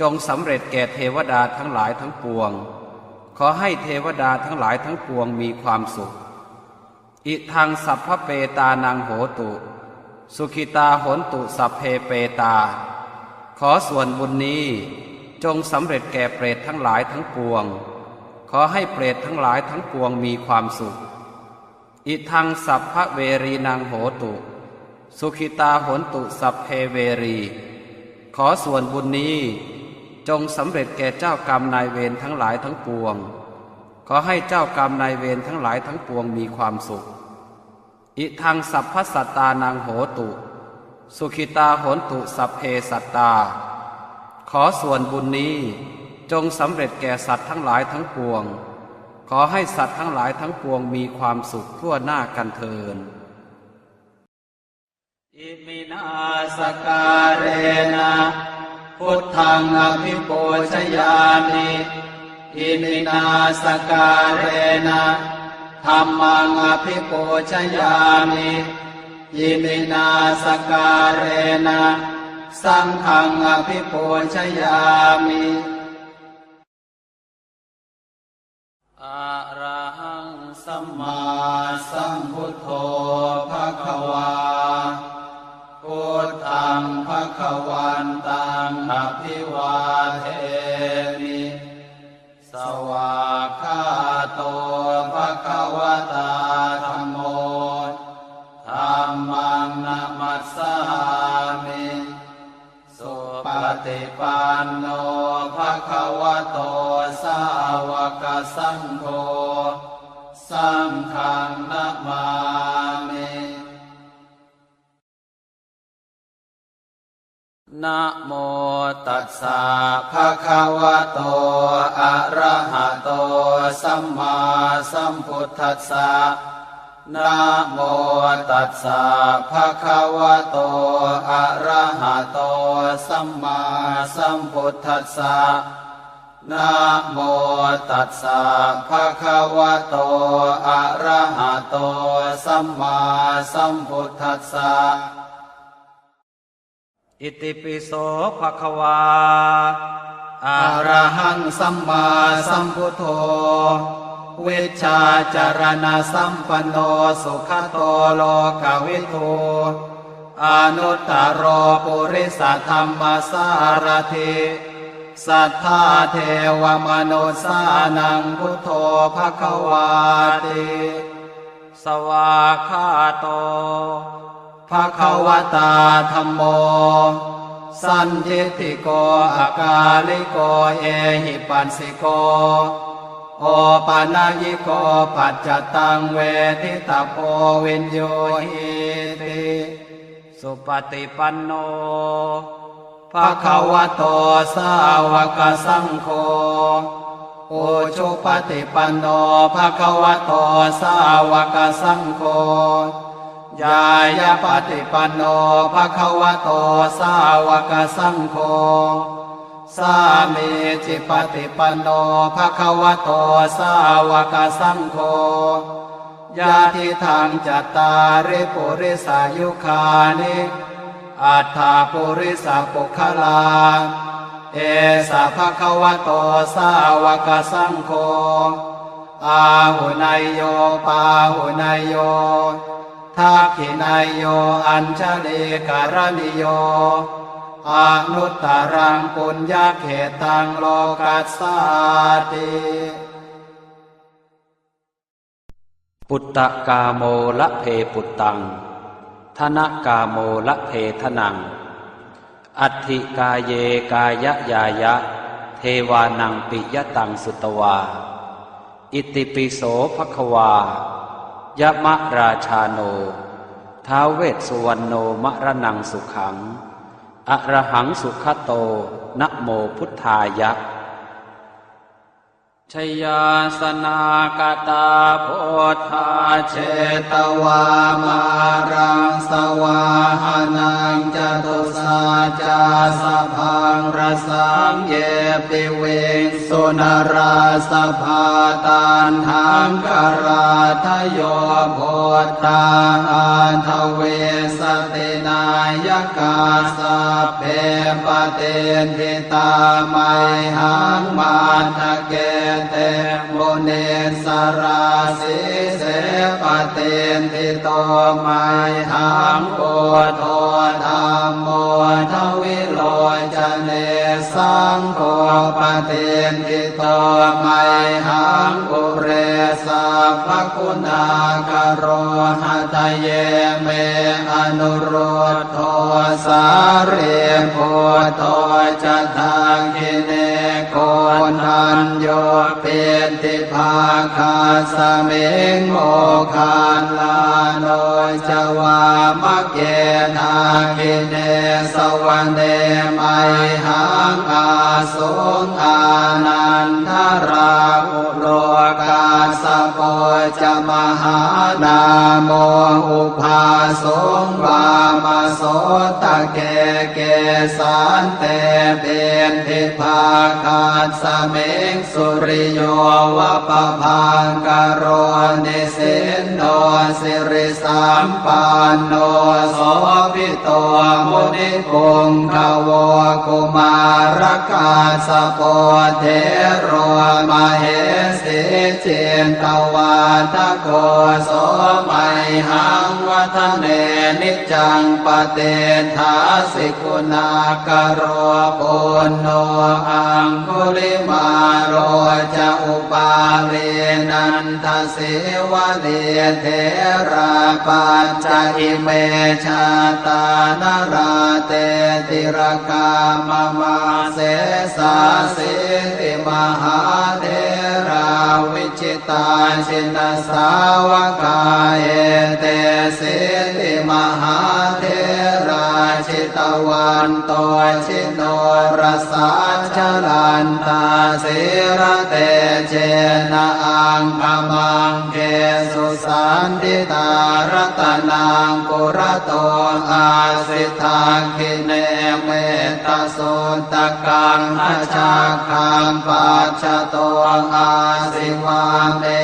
จงสำเร็จแก่เทวดาทั้งหลายทั้งปวง ขอให้เทวดาทั้งหลายทั้งปวงมีความสุข Idaṃ sabbapetānaṃ hotu, sukhitā hontu sabbe petā. ขอส่วนบุญนี้จงสำเร็จแก่เปรตทั้งหลายทั้งปวง ขอให้เปรตทั้งหลายทั้งปวงมีความสุข Idaṃ sabbaverīnaṃ hotu, sukhitā hontu sabbe verī. ขอส่วนบุญนี้จงสำเร็จแก่เจ้ากรรมนายเวรทั้งหลายทั้งปวง ขอให้เจ้ากรรมนายเวรทั้งหลายทั้งปวงมีความสุข Idaṃ sabbasattānaṃ hotu, sukhitā hontu sabbe sattā. ขอส่วนบุญนี้จงสำเร็จแก่สัตว์ทั้งหลายทั้งปวง ขอให้สัตว์ทั้งหลายทั้งปวงมีความสุขทั่วหน้ากันเทอญ Iminā sakkārena buddhaṃ abhipūjayāmi. Iminā sakkārena dhammaṃ abhipūjayāmi. Iminā sakkārena saṅghaṃ abhipūjayāmi. Arahaṃ sammāsambuddho bhagavā. Buddhaṃ bhagavantaṃ abhivādemi. Svākkhāto bhagavatā dhammo. Dhammaṃ namassāmi. Supaṭipanno bhagavato sāvakasaṅgho. Saṅghaṃ namāmi. Namo tassa bhagavato arahato sammāsambuddhassa. Namo tassa bhagavato arahato sammāsambuddhassa. Namo tassa bhagavato arahato sammāsambuddhassa. Itipi so bhagavā arahaṃ sammāsambuddho vijjācaraṇasampanno sugato lokavidū anuttaro purisadammasārathi satthā devamanussānaṃ buddho bhagavāti. Svākkhāto bhagavatā dhammo sandiṭṭhiko akāliko ehipassiko opanayiko paccattaṃ veditabbo viññūhīti. Supaṭipanno bhagavato sāvakasaṅgho, ujupaṭipanno bhagavato sāvakasaṅgho, ñāyapaṭipanno bhagavato sāvakasaṅgho, sāmīcipaṭipanno bhagavato sāvakasaṅgho, yadidaṃ cattāri purisayugāni aṭṭha purisapuggalā, esa bhagavato sāvakasaṅgho, āhuneyyo pāhuneyyo dakkhiṇeyyo añjalikaraṇīyo anuttaraṃ puññakkhettaṃ lokassāti. Puttakāmo labhe puttaṃ, dhanakāmo labhe dhanaṃ, atthi kāye kāyañāya, devānaṃ piyataṃ sutvā. Itipi so bhagavā, yamarājāno, ท้าว vessuvaṇṇo, maraṇaṃ sukhaṃ, arahaṃ sugato, namo buddhāya. Jayāsanākatā buddhā jetvā māraṃ savāhanaṃ, catusaccāsabhaṃ rasaṃ ye piviṃsu narāsabhā. Taṇhaṅkarādayo buddhā aṭṭhavīsati nāyakā, sabbe patiṭṭhi tā mayhaṃ matthake te munissarā. Sīse patiṭṭhito mayhaṃ buddho dhammo dvilocane, saṅgho patiṭṭhito mayhaṃ ure sabbaguṇākaro. Hadaye me anurud dho sārīputto ca dakkhiṇe, koṇḍañño piṭṭhibhāgasmiṃ moggallāno ca vāmake. Dakkhiṇe savane mayhaṃ ā suṃ ānandarāhulo, kassapo ca mahānāmo ubhāsuṃ vāmasotake. Kesante piṭṭhibhāgasmiṃ suriyo va pabhaṅkaro, nisinno siri sampanno sobhito munipuṅgavo. Kumārakassapo thero mahesī cittavādako, so mayhaṃ vadane niccaṃ patiṭṭhāsi guṇākaro. Puṇṇo aṅgulimālo ca upālī nanda sīvalī, therā pañca ime jātā nalāṭe tilakā mama. Sesāsīti mahātherā vijitā jinasāvakā, etesīti mahātherā jita vanto jinorasā, jalantā sīlatejena aṅgamaṅgesu saṇṭhitā. Ratanaṃ purato āsi, dakkhiṇe mettasuttakaṃ, dhajaggaṃ pacchato āsi, vāme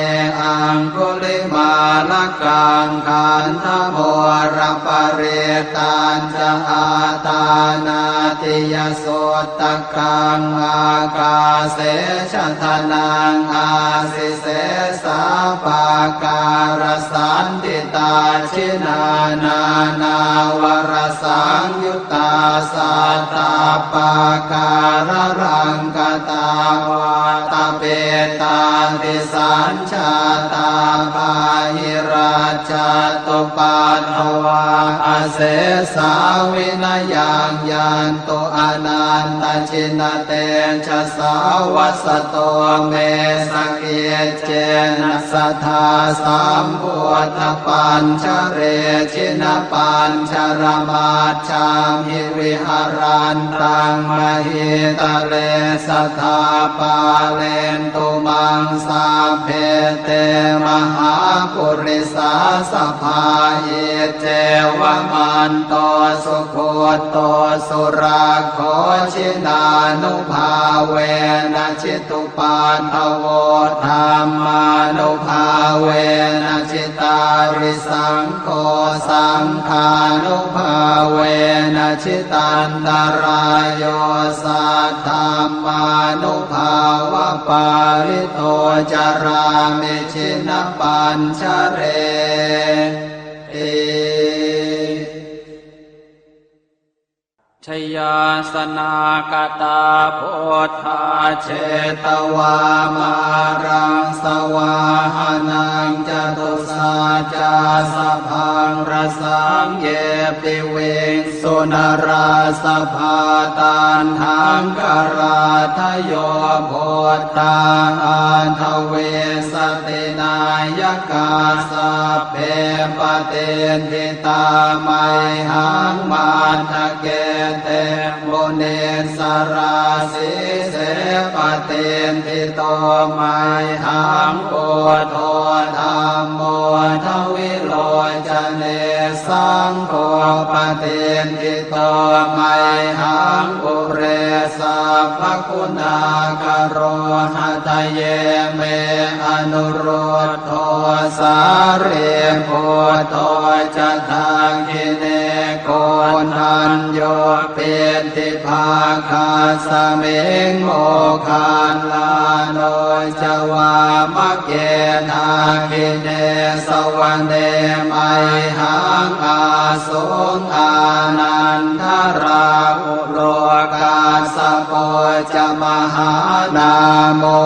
aṅgulimālakaṃ. Khandhamoraparittañ ca āṭānāṭiyasuttakaṃ, ākāse chadanaṃ āsi, sesā pākārasaṇṭhitā. Jinā nānāvarasaṃyuttā sattappākāralaṅkatā, vātapittādisañ jātā bāhirajjhattupaddavā, asesā vinayaṃ yantu anantajinatejasā. Vasato me sakiccena sadā sambuddhapañjare, jinapañjaramaj jhamhi viharantaṃ mahītale, sadā pālentu maṃ sabbe te mahāpurisāsabhā. Iccevamanto sugutto surakkho, jinānubhāvena jitu paddavo, dhammānubhāvena jitārisaṅgho, saṅghānubhāvena jitantarāyo, saddhammānubhāvapālito carāmi jinapañjareti. Jayāsanākatā buddhā jetvā māraṃ savāhanaṃ, catusaccāsabhaṃ rasaṃ ye piviṃsu narāsabhā. Taṇhaṅkarādayo buddhā aṭṭhavīsati nāyakā, sabbe patiṭṭhi tā mayhaṃ matthake te munissarā. Sīse patiṭṭhito mayhaṃ buddho dhammo dvilocane, saṅgho patiṭṭhito mayhaṃ ure sabbaguṇākaro. Hadaye me anurud dho sārīputto ca dakkhiṇe, koṇḍañño piṭṭhibhāgasmiṃ moggallāno ca vāmake. Dakkhiṇe savane mayhaṃ āsuṃ ānandarāhu lo, kassapo ca mahānāmo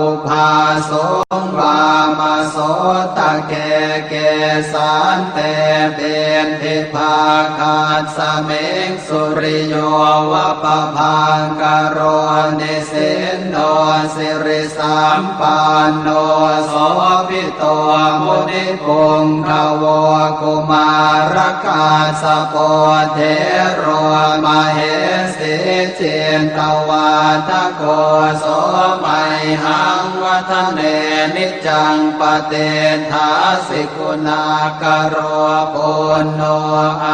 ubhāsuṃ vāmasotake. Kesante piṭṭhibhāgasmiṃ suriyo va pabhaṅkaro, nisinno siri sampanno sobhito munipuṅgavo. Kumārakassapo thero mahesī cittavādako, so mayhaṃ vadane niccaṃ patiṭṭhāsi guṇākaro. Puṇṇo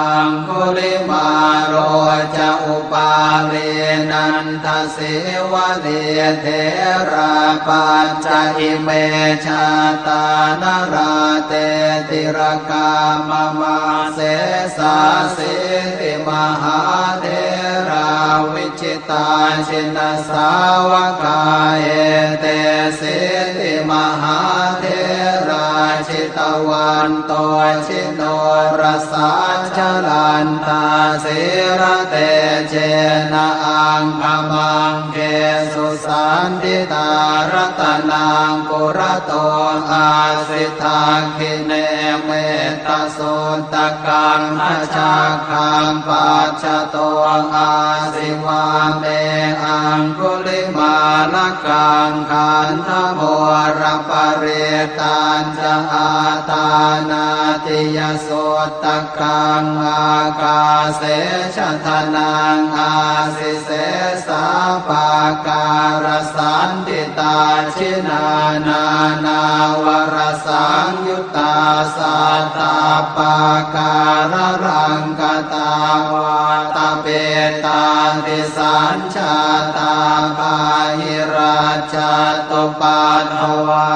aṅgulimālo ca upālī nanda sīvalī, therā pañca ime jātā nalāṭe tilakā mama. Sesāsīti mahātherā vijitā jinasāvakā, etesīti mahātherā jitavanto ji norasā, jalantā sīlatejena aṅgamaṅgesu saṇṭhitā. Ratanaṃ purato āsi, dakkhiṇe mettasuttakaṃ, dhajaggaṃ pacchato āsi, vāme aṅgulimālakaṃ. Khandhamoraparittañ ca Āṭānāṭiyasuttakaṃ ākāse chadanaṃ āsi, sesā pākārasaṇṭhitā. Jinā nānāvarasaṃyuttā sattappākāralaṅkatā, vātapittādisañ jātā bāhirajjhattupaddavā,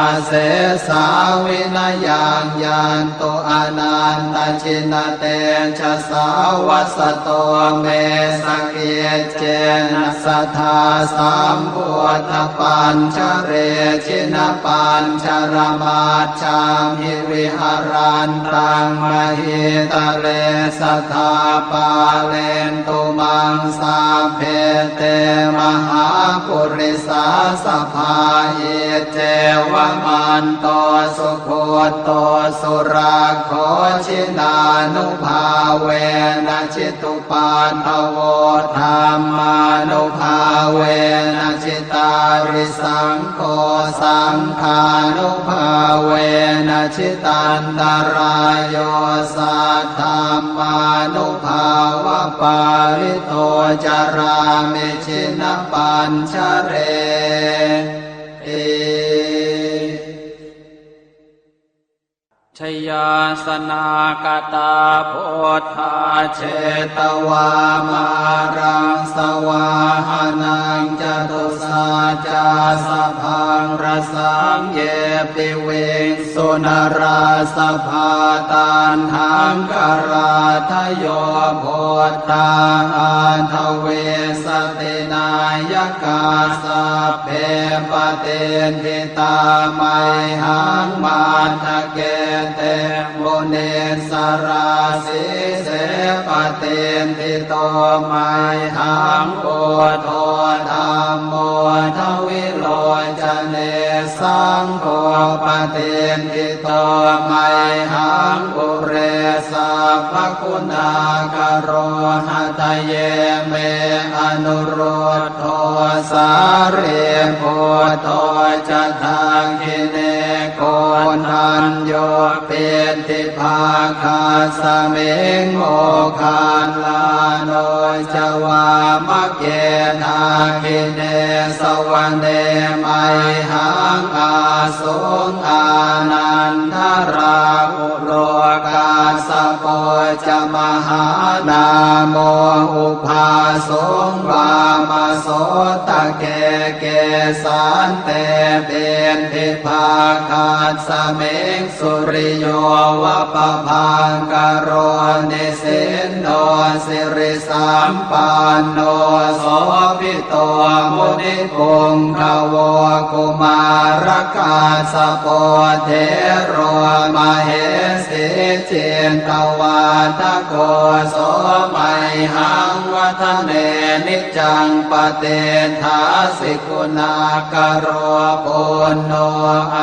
asesā vinayaṃ yantu anantajinatejasā. Vasato me sakiccena sadā sambuddhapañjare, jinapañjaramaj jhamhi viharantaṃ mahītale, sadā pālentu maṃ sabbe te mahāpurisāsabhā. Iccevamanto sugutto surakkho, jinānubhāvena jitu paddavo, dhammānubhāvena jitārisaṅgho, saṅghānubhāvena jitantarāyo, saddhammānubhāvapālito carāmi jinapañjareti. Jayāsanākatā buddhā jetvā māraṃ savāhanaṃ, catusaccāsabhaṃ rasaṃ ye piviṃsu narāsabhā. Taṇhaṅkarādayo buddhā aṭṭhavīsati nāyakā, sabbe patiṭṭhi tā mayhaṃ matthake te munissarā. Sīse patiṭṭhito mayhaṃ buddho dhammo dvilocane, saṅgho patiṭṭhito mayhaṃ ure sabbaguṇākaro. Hadaye me anurud dho sārīputto ca dakkhiṇe, koṇḍañño piṭṭhibhāgasmiṃ moggallāno ca vāmake. Dakkhiṇe savane mayhaṃ ā suṃ ānandarāhulo, kassapo ca mahānāmo ubhāsuṃ vāmasotake. Kesante piṭṭhibhāgasmiṃ suriyo va pabhaṅkaro, nisinno siri sampanno sobhito munipuṅgavo. Kumārakassapo thero mahesī cittavādako, so mayhaṃ vadane niccaṃ patiṭṭhāsi guṇākaro. Puṇṇo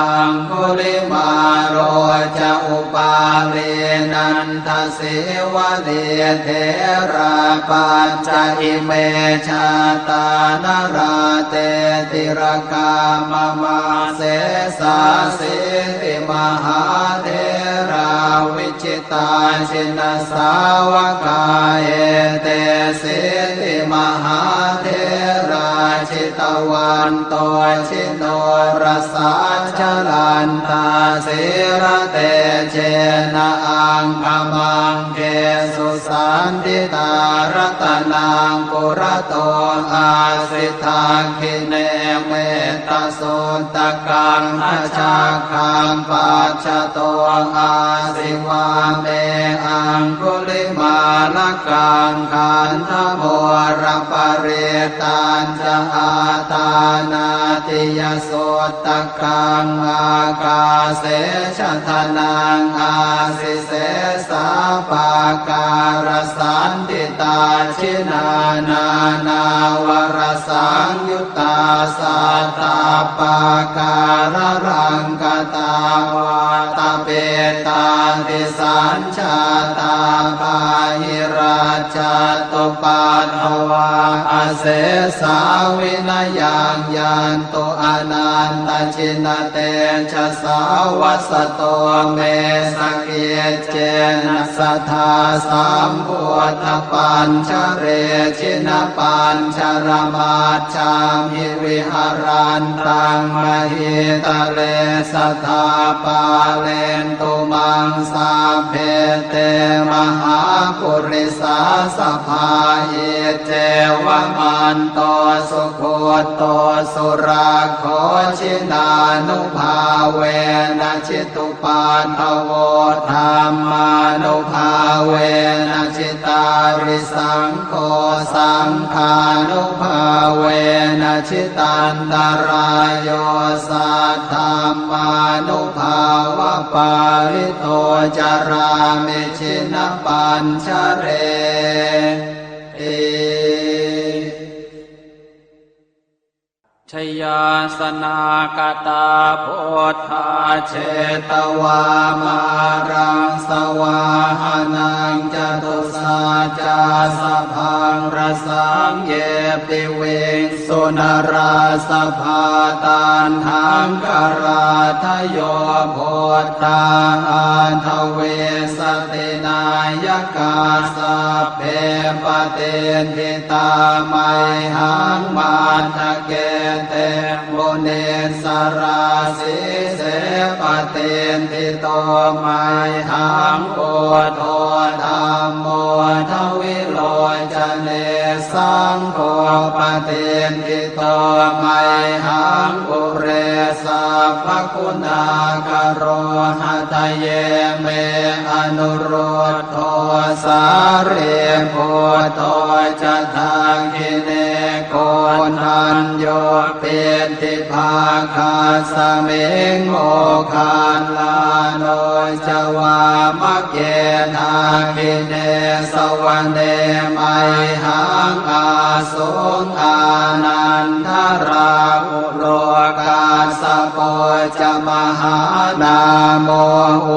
aṅgulimālo ca upālī nanda sīvalī, therā pañca ime jātā nalāṭe tilakā mama. Sesāsīti mahātherā vijitā jinasāvakā, etesīti mahātherā jitavanto ji norasā, jalantā sīlatejena aṅgamaṅgesu saṇṭhitā. Ratanaṃ purato āsi dakkhiṇe mettasuttakaṃ, dhajaggaṃ pacchato āsi vāme aṅgulimālakaṃ. Khandhamoraparittañ ca āṭānāṭiyasuttakaṃ, ākāse chadanaṃ āsi sesā pākārasaṇṭhitā. Jinā nānāvarasaṃyuttā sattappākāralaṅkatā, vātapittādi Sañjātā bāhirajjhattupaddavā, asesā vinayaṃ yantu, anantajinatejasā. Vasato me sakiccena, sadā sambuddhapañjare, jinapañjaramaj jhamhi, viharantaṃ mahītale, sadā pālentu maṃ sabbe, te mahāpurisāsabhā. Iccevamanto sugutto surakkho, jinānubhāvena jitu paddavo, dhammānubhāvena jitārisaṅgho, saṅghānubhāvena jitantarāyo, saddhammānubhāvapālito carāmi jinapañjareti. Jayāsanāgatā buddhā jetvā māraṃ savāhanaṃ, catusaccāsabhaṃ rasaṃ ye piviṃsu narāsabhā. Taṇhaṅkarādayo buddhā aṭṭhavīsati nāyakā, sabbe patiṭṭhi tā mayhaṃ matthake te munissarā. Sīse patiṭṭhito mayhaṃ buddho dhammo dvilocane, saṅgho patiṭṭhito mayhaṃ ure sabbaguṇākaro. Hadaye me anurud dho sārīputto ca dakkhiṇe, koṇḍañño piṭṭhibhāgasmiṃ moggallāno ca vāmake. Dakkhiṇe savane mayhaṃ āsuṃ ānandarāhu lo, kassapo ca mahānāmo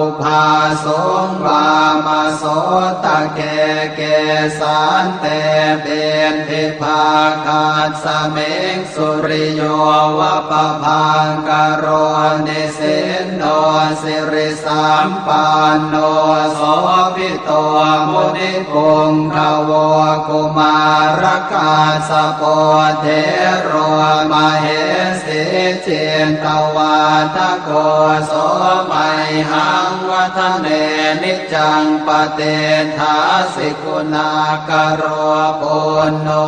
ubhāsuṃ vāmasotake. Kesante piṭṭhibhāgasmiṃ suriyo va pabhaṅkaro, nisinno siri sampanno sobhito munipuṅgavo. Kumārakassapo thero mahesī cittavādako, so mayhaṃ vadane niccaṃ patiṭṭhāsi guṇākaro. Puṇṇo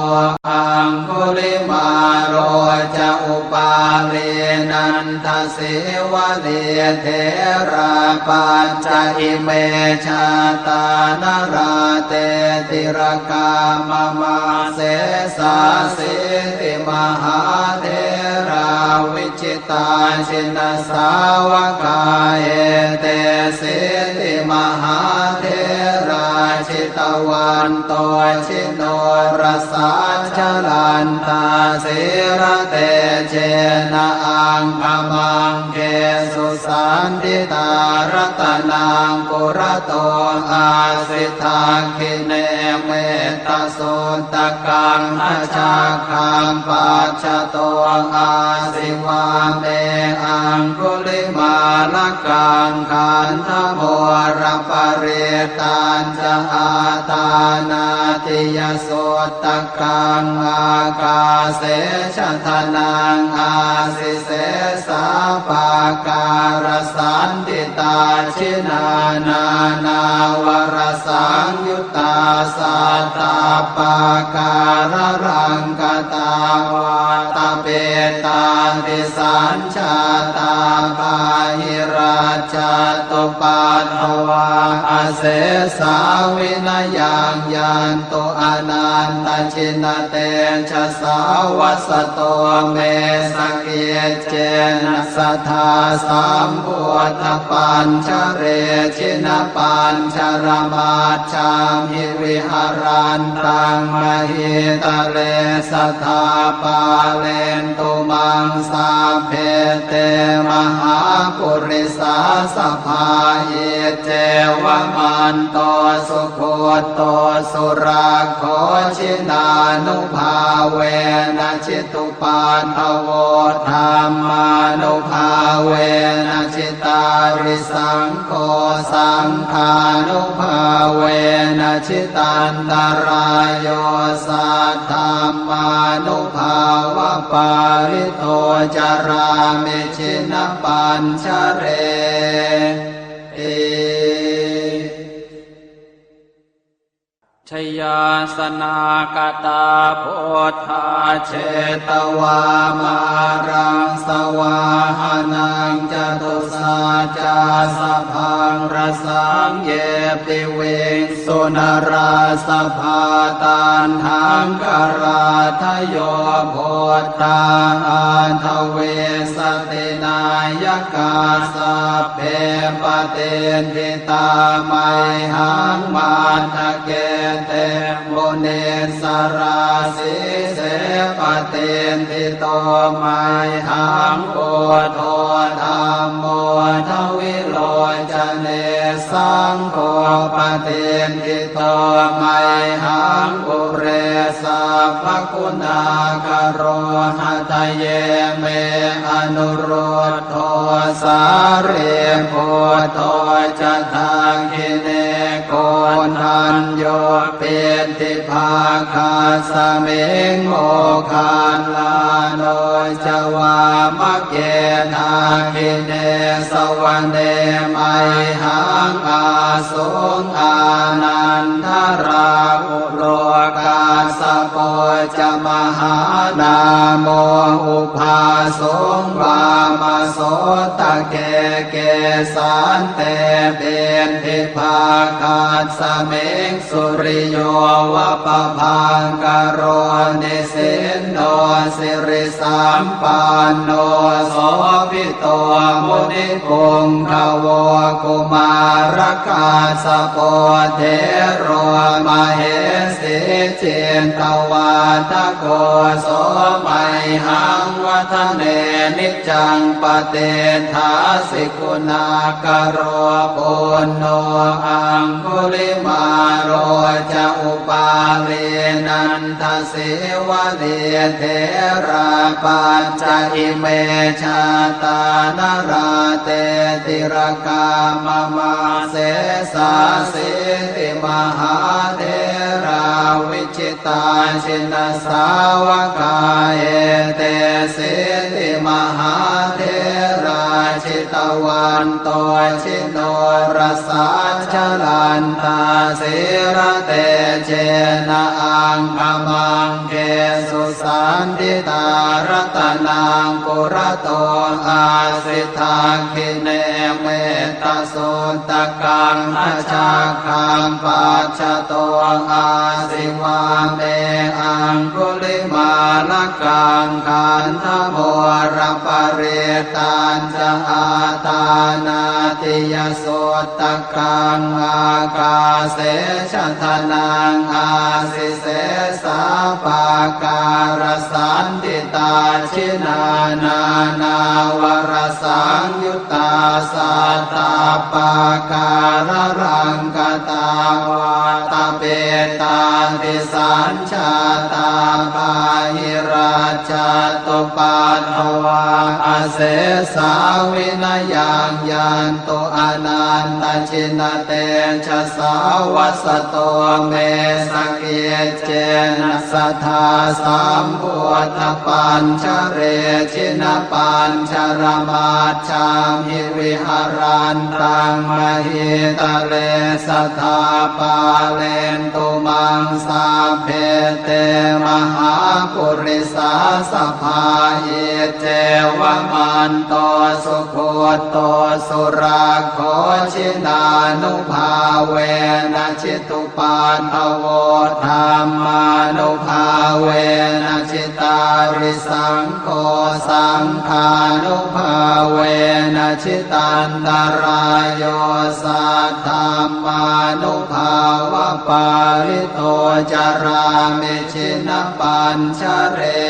aṅgulimālo ca upālī nanda sīvalī, therā pañca ime jātā nalāṭe tilakā mama. Sesāsīti mahātherā vijitā jinasāvakā, etesīti mahātherā jitavanto ji norasā, jalantā sīlatejena aṅgamaṅgesu saṇṭhitā. Ratanaṃ purato āsi dakkhiṇe mettasuttakaṃ, dhajaggaṃ pacchato āsi vāme aṅgulimālakaṃ. Khandhamoraparittañ ca āṭānāṭiyasuttakaṃ, ākāse chadanaṃ āsi sesā pākārasaṇṭhitā. Jinā nānāvarasaṃyuttā sattappākāralaṅkatā, vātapittādisañ jātā bāhirajjhattupaddavā, asesā vinayaṃ yantu anantajinatejasā. Vasato me sakiccena sadā sambuddhapañjare, jinapañjaramajjhamhi viharantaṃ mahītale, sadā pālentu maṃ sabbe te mahāpurisāsabhā. Iccevamanto sugutto surakkho, jinānubhāvena jitupaddavo, dhammānubhāvena jitārisaṅ gho, saṅghānubhāvena jitantarāyo, saddhammānubhāvapālito carāmi jinapañjareti. Jayāsanāgatā buddhā jetvā māraṃ savāhanaṃ, catusaccāsabhaṃ rasaṃ ye piviṃsu narāsabhā. Taṇhaṅkarādayo buddhā aṭṭhavīsati nāyakā, sabbe patiṭṭhi tā mayhaṃ matthake te munissarā. Sīse patiṭṭhito mayhaṃ buddho dhammo dvilocane, saṅgho patiṭṭhito mayhaṃ ure sabbaguṇākaro. Hadaye me anurud dho sārīputto ca dakkhiṇe, koṇḍañño piṭṭhibhāgasmiṃ moggallāno ca vāmake. Dakkhiṇe savane mayhaṃ āsuṃ ānandarāhu lo, kassapo ca mahānāmo ubhāsuṃ vāmasotake. Kesante piṭṭhibhāgasmiṃ suriyo va pabhaṅkaro, nisinno siri sampanno sobhito munipuṅgavo. Kumārakassapo thero mahesī cittavādako, so mayhaṃ vadane niccaṃ patiṭṭhāsi guṇākaro. Puṇṇo aṅgulimālo ca upālī nanda sīvalī, therā pañca ime jātā nalāṭe tilakā mama. Sesāsīti mahātherā vijitā jinasāvakā, etesīti mahātherā jitavanto ji norasā, jalantā sīlatejena aṅgamaṅgesu saṇṭhitā. Ratanaṃ purato āsi dakkhiṇe mettasuttakaṃ, dhajaggaṃ pacchato āsi vāme aṅgulimālakaṃ. Khandhamoraparittañ ca āṭānāṭiyasuttakaṃ, ākāse chadanaṃ āsi sesā pākārasaṇṭhitā. Jinā nānāvarasaṃyuttā sattappākāralaṅkatā, vātapittādisañ jātā bāhirajjhattupaddavā, asesā vinayaṃ yantu anantajinatejasā. Vasato me sakiccena sadā sambuddhapañjare, jinapañjaramaj jhamhi viharantaṃ mahītale, sadā pālentu maṃ sabbe te mahāpurisāsabhā. Iccevamanto sugutto surakkho, jinānubhāvena jitu paddavo, dhammānubhāvena jitārisaṅgho, saṅghānubhāvena jitantarāyo, saddhammānubhāvapālito carāmi jinapañjare.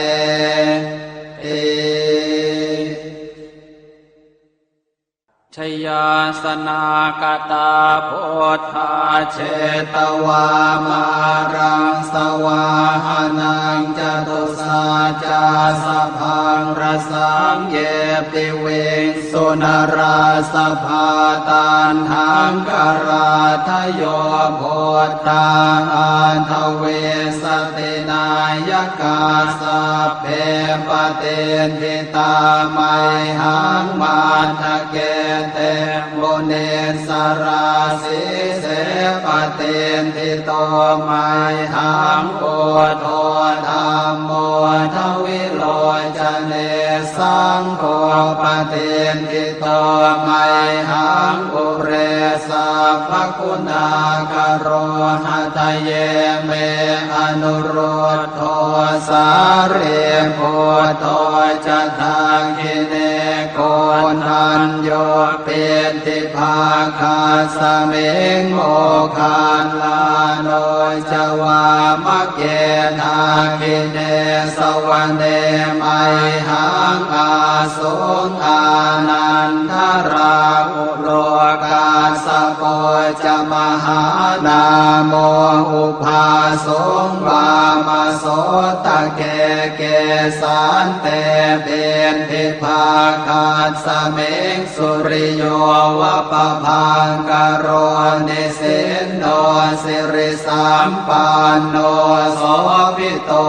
Jayāsanāgatā buddhā jetvā māraṃ savāhanaṃ catusaccāsabhaṃ rasaṃ ye piviṃsu narāsabhā. Taṇhaṅkarādayo buddhā aṭṭhavīsati nāyakā sabbe patiṭṭhi tā mayhaṃ matthake te munissarā. Sīse patiṭṭhito mayhaṃ buddho dhammo dvilocane saṅgho patiṭṭhito mayhaṃ ure sabbaguṇākaro. Hadaye me anurud dho sārīputto ca dakkhiṇe koṇḍañño piṭṭhibhāgasmiṃ moggallāno ca vāmake. Dakkhiṇe savane mayhaṃ ā suṃ ānandarāhulo kassapo ca mahānāmo ubhāsuṃ vāmasotake. Kesante piṭṭhibhāgasmiṃ suriyo va pabhaṅkaro nisinno siri sampanno sobhito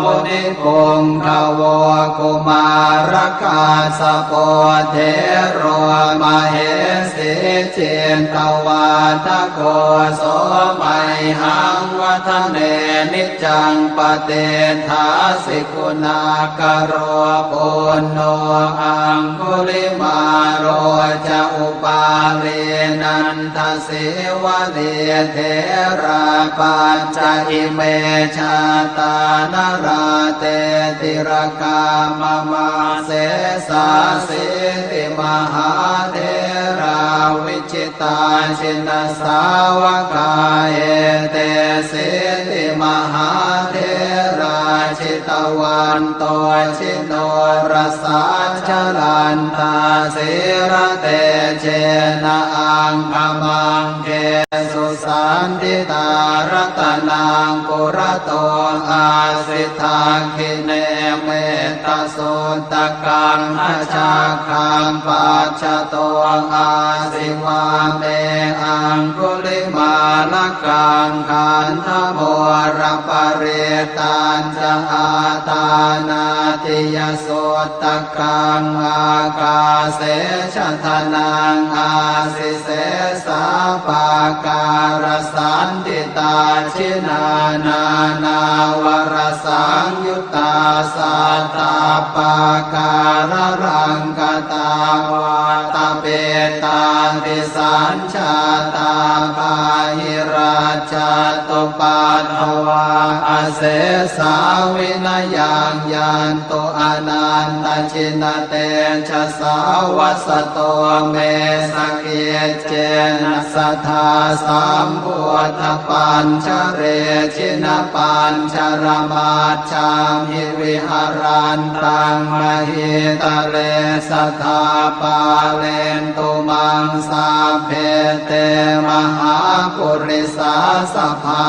munipuṅgavo. Kumārakassapo thero mahesī cittavādako so mayhaṃ vadane niccaṃ patiṭṭhāsi guṇākaro. Puṇṇo aṅgulimālo ca upālī nanda sīvalī therā pañca ime jātā nalāṭe tilakā mama. Sesāsīti mahātherā vijitā jinasāvakā etesīti mahātherā jitavanto jinorasā jalantā sīlatejena aṅgamaṅgesu saṇṭhitā. Ratanaṃ purato āsi dakkhiṇe mettasuttakaṃ dhajaggaṃ pacchato āsi vāme aṅgulimālakaṃ. Khandhamoraparittañ ca āṭānāṭiyasuttakaṃ ākāse chadanaṃ āsi sesā pākārasaṇṭhitā. Jinā nānāvarasaṃyuttā sattappākāralaṅkatā vātapittādisañ jātā bāhirajjhattupaddavā asesā vinayaṃ yantu anantajinatejasā. Vasato me sakiccena sadā sambuddhapañjare jinapañjaramaj jhamhi viharantaṃ mahītale sadā pālentu maṃ sabbe te mahāpurisāsabhā.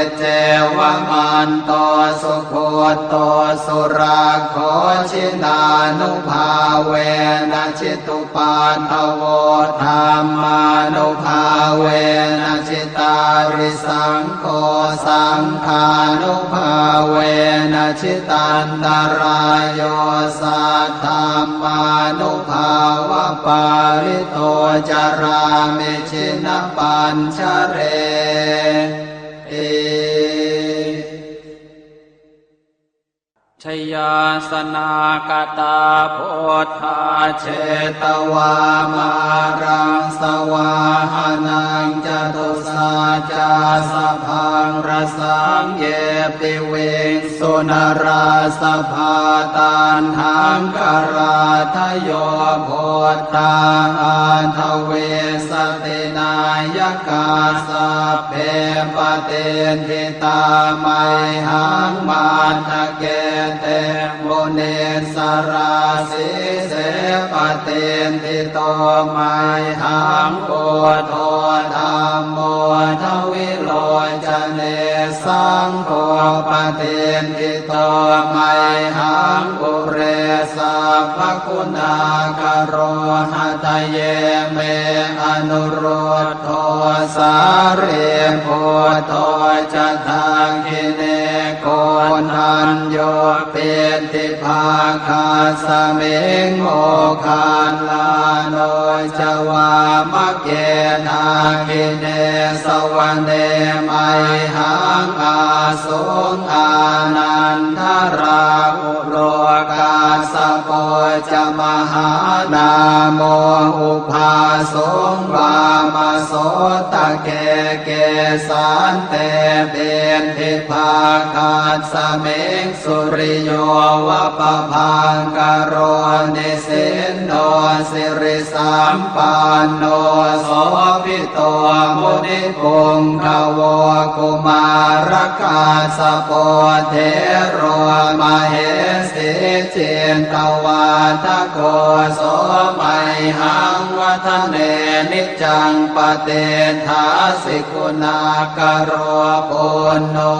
Iccevamanto sugutto surakkho jinānubhāvena jitu paddavo dhammānubhāvena jitārisaṅgho saṅghānubhāvena jitantarāyo saddhammānubhāvapālito carāmi jinapañjareti. Jayāsanāgatā buddhā jetvā māraṃ savāhanaṃ catusaccāsabhaṃ rasaṃ ye piviṃsu narāsabhā. Taṇhaṅkarādayo buddhā aṭṭhavīsati nāyakā sabbe patiṭṭhi tā mayhaṃ matthake te munissarā. Sīse patiṭṭhito mayhaṃ buddho dhammo dvilocane, saṅgho patiṭṭhito mayhaṃ ure sabbaguṇākaro. Hadaye me anurud dho sārīputto ca dakkhiṇe, koṇḍañño piṭṭhibhāgasmiṃ moggallāno ca vāmake. Dakkhiṇe savane mayhaṃ āsuṃ ānandarāhu lo, kassapo ca mahānāmo ubhāsuṃ vāmasotake. Kesante piṭṭhibhāgasmiṃ suriyo va pabhaṅkaro, nisinno siri sampanno sobhito munipuṅgavo. Kumārakassapo thero mahesī cittavādako, so mayhaṃ vadane niccaṃ patiṭṭhāsi guṇākaro. Puṇṇo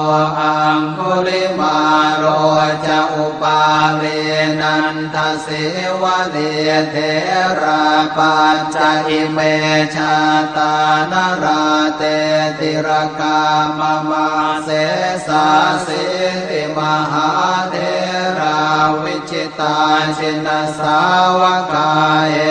aṅgulimālo ca upālī nanda sīvalī, therā pañca ime jātā nalāṭe tilakā mama. Sesāsīti mahātherā vijitā jinasāvakā,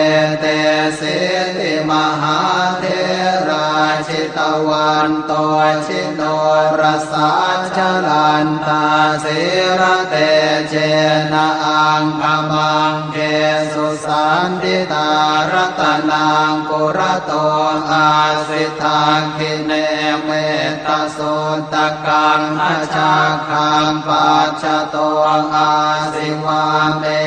etesīti mahātherā jitavanto ji norasā, jalantā sīlatejena aṅgamaṅgesu saṇṭhitā. Ratanaṃ purato āsi dakkhiṇe mettasuttakaṃ, dhajaggaṃ pacchato āsi vāme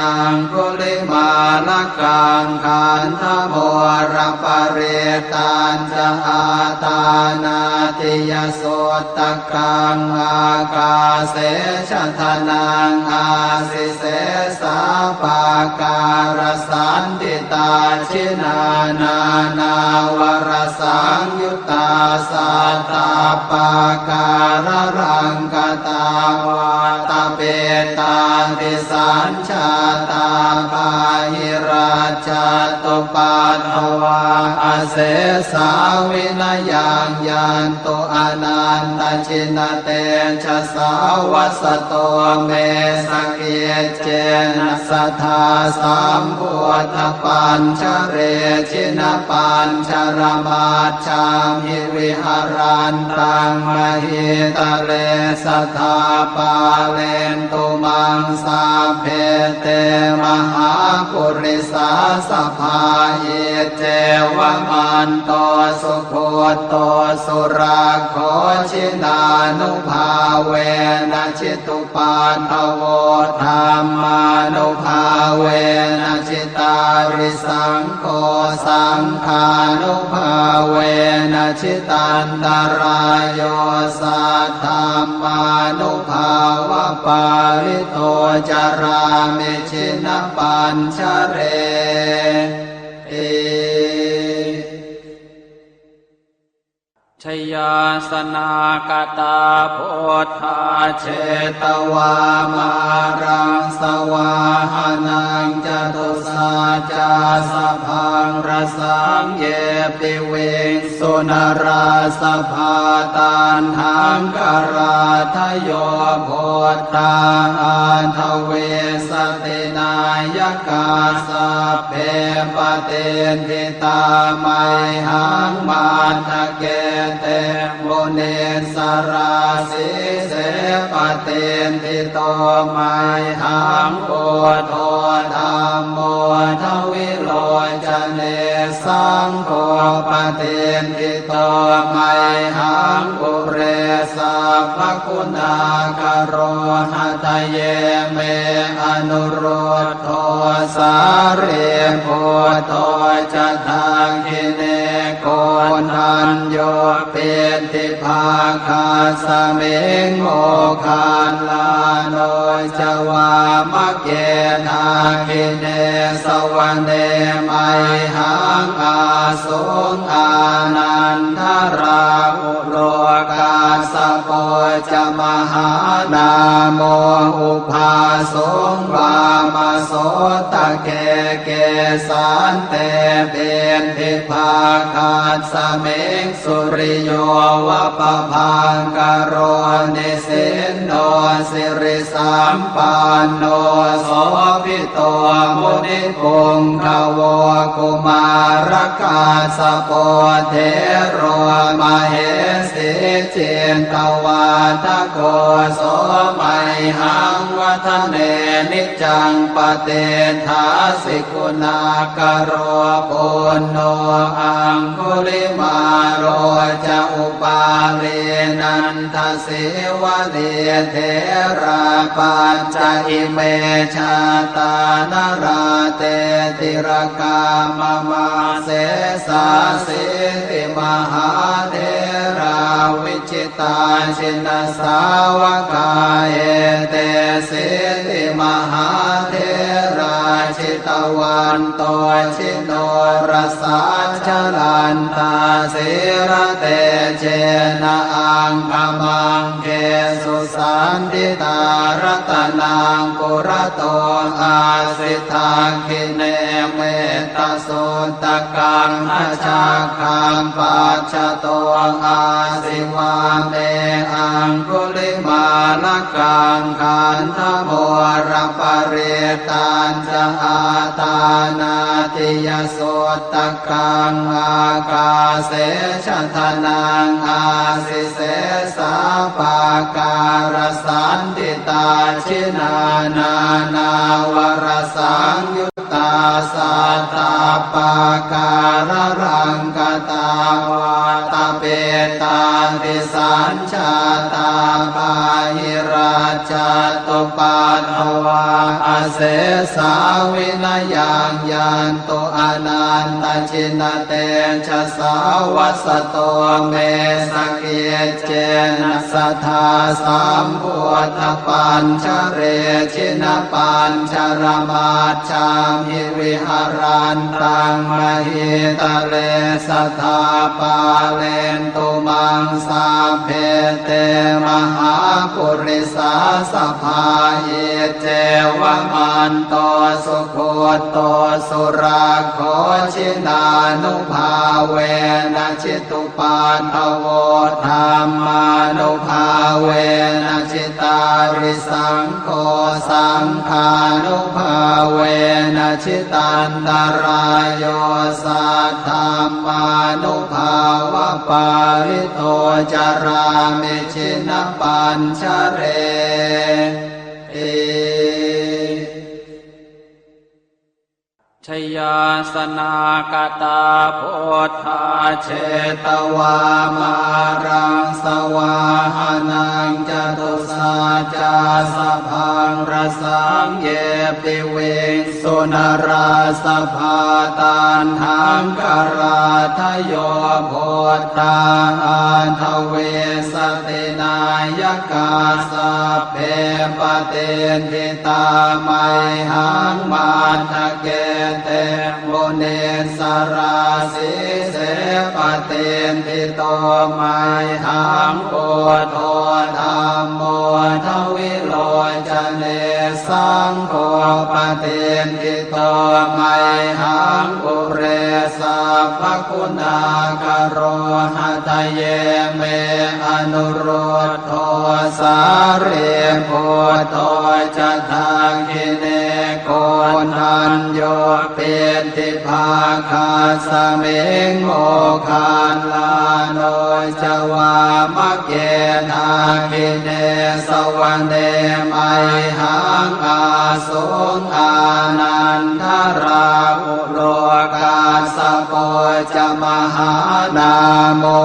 aṅgulimālakaṃ. Khandhamoraparittañ ca āṭānāṭiyasuttakaṃ, ākāse chadanaṃ āsi sesā pākārasaṇṭhitā. Jinā nānāvarasaṃyuttā sattappākāralaṅkatā, vātapittādisañ jātā bāhirajjhattupaddavā, asesā vinayaṃ yantu anantajinatejasā. Vasato me sakiccena sadā sambuddhapañjare, jinapañjaramaj jhamhi viharantaṃ mahītale, sadā pālentu maṃ sabbe te mahāpurisāsabhā. Iccevamanto sugutto surakkho, jinānubhāvena jitu paddavo, dhammānubhāvena jitārisaṅgho, saṅghānubhāvena jitantarāyo, saddhammānubhāvapālito carāmi jinapañjareti. Jayāsanākatā buddhā jetvā māraṃ savāhanaṃ, catusaccāsabhaṃ rasaṃ ye piviṃsu narāsabhā. Taṇhaṅkarādayo buddhā aṭṭhavīsati nāyakā, sabbe patiṭṭhi tā mayhaṃ matthake te munissarā. Sīse patiṭṭhito mayhaṃ buddho dhammo dvilocane, saṅgho patiṭṭhito mayhaṃ ure sabbaguṇākaro. Hadaye me anuruddho sārīputto ca dakkhiṇe, koṇḍañño piṭṭhibhāgasmiṃ moggallāno ca vāmake. Dakkhiṇe savane mayhaṃ āsuṃ ānandarāhulo, kassapo ca mahānāmo ubhāsuṃ vāmasotake. Kesante piṭṭhibhāgasmiṃ suriyo va pabhaṅkaro, nisinno sirisampanno sobhito munipuṅgavo. Kumārakassapo thero mahesī cittavādako, so mayhaṃ vadane niccaṃ patiṭṭhāsi guṇākaro. Puṇṇo aṅgulimālo ca upālī nandasīvalī, therā pañca ime jātā nalāṭe tilakā mama. Sesāsīti mahātherā vijitā jinasāvakā, etesīti mahātherā jitavanto jinorasā, jalantā sīlatejena aṅgamaṅgesu saṇṭhitā. Ratanaṃ purato āsi dakkhiṇe mettasuttakaṃ, dhajaggaṃ pacchato āsi vāme aṅgulimālakaṃ. Khandhamoraparittañca āṭānāṭiyasuttakaṃ, ākāse chadanaṃ āsi sesā pākārasaṇṭhitā. Jinā nānāvarasaṃyu ttā sattappākāralaṅkatā, vātapittādisañjātā bāhirajjhattupaddavā, asesā vinayaṃ yantu anantajinatejasā. Vasato me sakic cena sadā sambuddhapañjare, jinapañjaramajjhamhi viharantaṃ mahītale, sadā pālentu maṃ sabbe te mahāpurisāsabhā. Iccevamanto sugutto surakkho, jinānubhāvena jitu paddavo, dhammānubhāvena jitārisaṅgho, saṅghānubhāvena jitantarāyo, saddhammānubhāvapālito carāmi jinapañjareti. Jayāsanāgatā buddhā jetvā māraṃ savāhanaṃ, catusaccāsabhaṃ rasaṃ ye piviṃsu narāsabhā. Taṇhaṅkarādayo buddhā aṭṭhavīsati nāyakā, sabbe patiṭṭhi tā mayhaṃ matthake te munissarā. Sīse patiṭṭhito mayhaṃ buddho dhammo dvilocane, saṅgho patiṭṭhito mayhaṃ ure sabbaguṇākaro. Hadaye me anurud dho sārīputto ca dakkhiṇe, koṇḍañño piṭṭhibhāgasmiṃ moggallāno ca vāmake. Dakkhiṇe savane mayhaṃ āsuṃ ānandarāhulo, Kassapo ca mahānāmo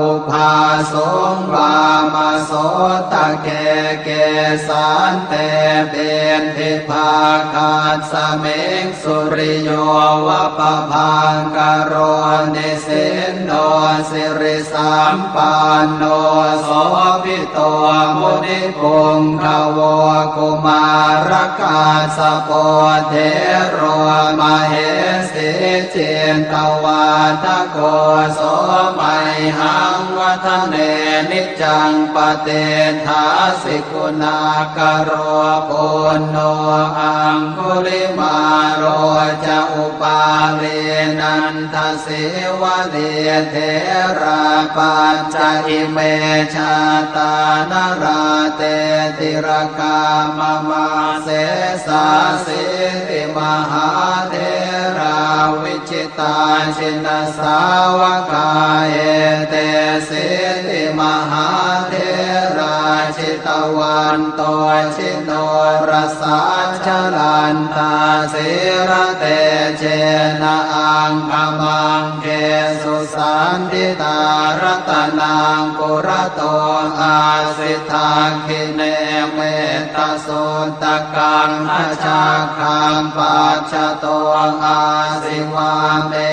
ubhāsuṃ vāmasotake. Kesante piṭṭhibhāgasmiṃ suriyo va pabhaṅkaro, nisinno sirisampanno sobhi to munipuṅgavo. Kumārakassapo thero mahesī cittavādako, so mayhaṃ vadane niccaṃ patiṭṭhāsi guṇākaro. Puṇṇo aṅgulimālo ca upālī nanda sīvalī, therā pañca ime jātā nalāṭe tilakā mama. Sesāsīti mahātherā vijitā jinasāvakā, etesīti mahātherā jitavanto ji norasā, jalantā sīlatejena aṅgamaṅgesu saṇṭhitā. Ratanaṃ purato āsi dakkhiṇe mettasuttakaṃ, dhajaggaṃ pacchato āsi vāme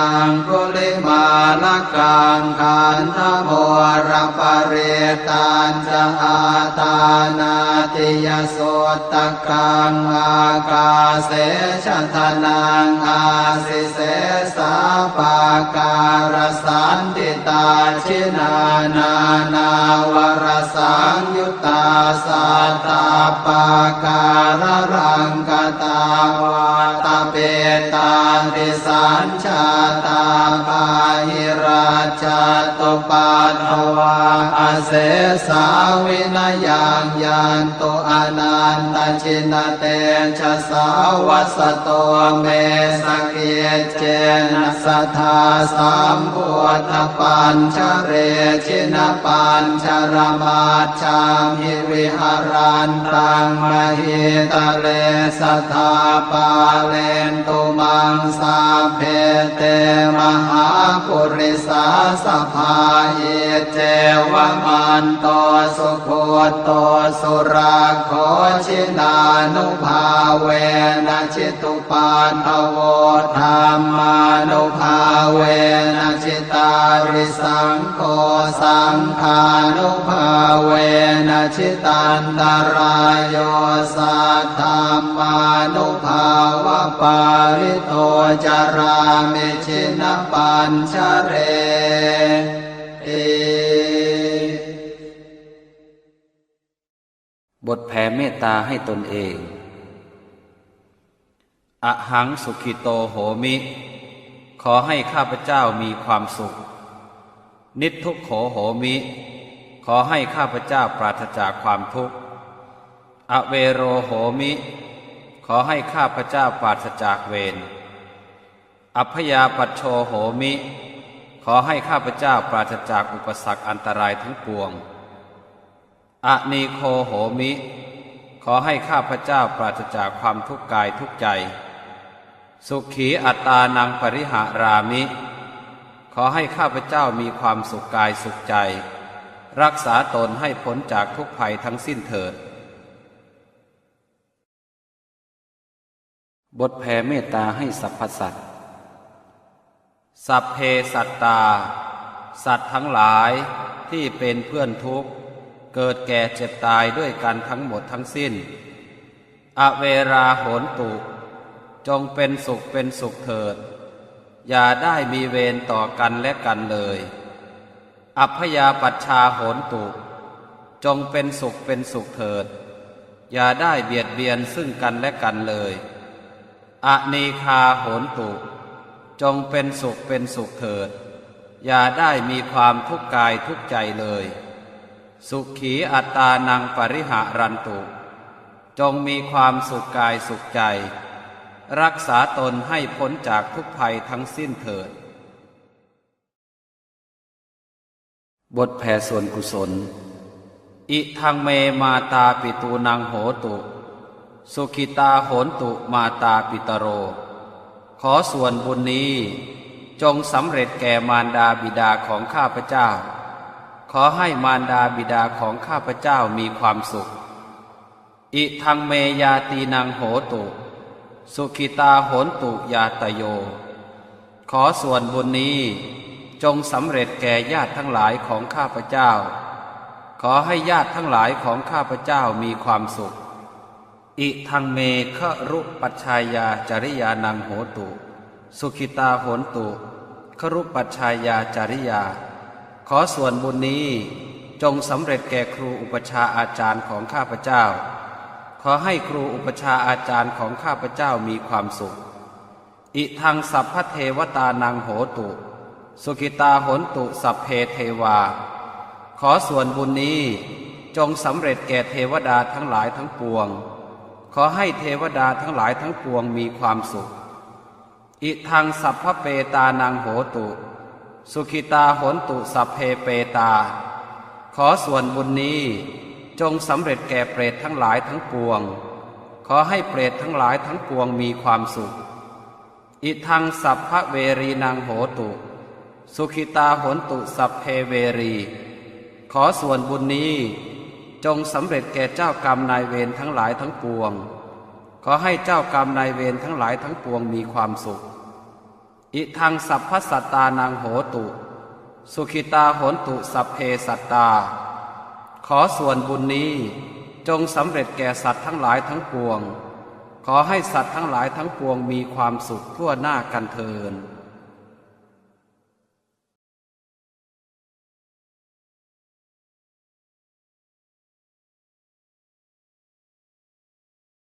aṅgulimālakaṃ. Khandhamoraparittañ ca āṭānāṭiyasuttakaṃ, ākāse chadanaṃ āsi sesā pākārasaṇṭhitā. Jinā nānāvarasaṃyuttā sattappākāralaṅkatā, vātapittādisañ jātā bāhirajjhattupaddavā, asesā vinayaṃ yantu anantajinatejasā. Vasato me sakiccena sadā sambuddhapañjare, jinapañjaramaj jhamhi viharantaṃ mahītale, sadā pālentu maṃ sabbe te mahāpurisāsabhā. Iccevamanto sugutto surakkho, jinānubhāvena jitu paddavo, dhammānubhāvena jitārisaṅgho, saṅghānubhāvena jitantarāyo, saddhammānubhāvapālito carāmi jinapañjareti. บทแผ่เมตตาให้ตนเอง Ahaṃ sukhito homi ขอให้ข้าพเจ้ามีความสุข Niddukkho homi ขอให้ข้าพเจ้าปราศจากความทุกข์ Avero homi ขอให้ข้าพเจ้าปราศจากเวร Abyāpajjho homi ขอให้ข้าพเจ้าปราศจากอุปสรรคอันตรายทั้งปวง Anīgho homi ขอให้ข้าพเจ้าปราศจากความทุกข์กายทุกข์ใจ Sukhī attānaṃ pariharāmi ขอให้ข้าพเจ้ามีความสุขกายสุขใจ รักษาตนให้พ้นจากทุกข์ภัยทั้งสิ้นเถิด บทแผ่เมตตาให้สรรพสัตว์ Sabbe sattā สัตว์ทั้งหลายที่เป็นเพื่อนทุกข์ เกิดแก่เจ็บตายด้วยกันทั้งหมดทั้งสิ้น Averā hontu จงเป็นสุขเป็นสุขเถิด อย่าได้มีเวรต่อกันและกันเลย Abyāpajjhā hontu จงเป็นสุขเป็นสุขเถิด อย่าได้เบียดเบียนซึ่งกันและกันเลย Anīghā hontu จงเป็นสุขเป็นสุขเถิด อย่าได้มีความทุกข์กายทุกข์ใจเลย Sukhī attānaṃ pariharantu จงมีความสุขกายสุขใจ รักษาตนให้พ้นจากทุกข์ภัยทั้งสิ้นเถิด บทแผ่ส่วนกุศล Idaṃ me mātāpitūnaṃ hotu, sukhitā hontu mātāpitaro. ขอส่วนบุญนี้จงสำเร็จแก่มารดาบิดาของข้าพเจ้า ขอให้มารดาบิดาของข้าพเจ้ามีความสุข Idaṃ me ñātīnaṃ hotu, sukhitā hontu ñātayo. ขอส่วนบุญนี้จงสำเร็จแก่ญาติทั้งหลายของข้าพเจ้า ขอให้ญาติทั้งหลายของข้าพเจ้ามีความสุข Idaṃ me garūpajjhāyācariyānaṃ hotu, sukhitā hontu garūpajjhāyācariyā. ขอส่วนบุญนี้จงสำเร็จแก่ครูอุปัชฌาย์อาจารย์ของข้าพเจ้า ขอให้ครูอุปัชฌาย์อาจารย์ของข้าพเจ้ามีความสุข Idaṃ sabbadevatānaṃ hotu, sukhitā hontu sabbe devā. ขอส่วนบุญนี้จงสำเร็จแก่เทวดาทั้งหลายทั้งปวง ขอให้เทวดาทั้งหลายทั้งปวงมีความสุข Idaṃ sabbapetānaṃ hotu, sukhitā hontu sabbe petā. ขอส่วนบุญนี้จงสำเร็จแก่เปรตทั้งหลายทั้งปวง ขอให้เปรตทั้งหลายทั้งปวงมีความสุข Idaṃ sabbaverīnaṃ hotu, sukhitā hontu sabbe verī. ขอส่วนบุญนี้จงสำเร็จแก่เจ้ากรรมนายเวรทั้งหลายทั้งปวง ขอให้เจ้ากรรมนายเวรทั้งหลายทั้งปวงมีความสุข Idaṃ sabbasattānaṃ hotu, sukhitā hontu sabbe sattā. ขอส่วนบุญนี้จงสำเร็จแก่สัตว์ทั้งหลายทั้งปวง ขอให้สัตว์ทั้งหลายทั้งปวงมีความสุขทั่วหน้ากันเทอญ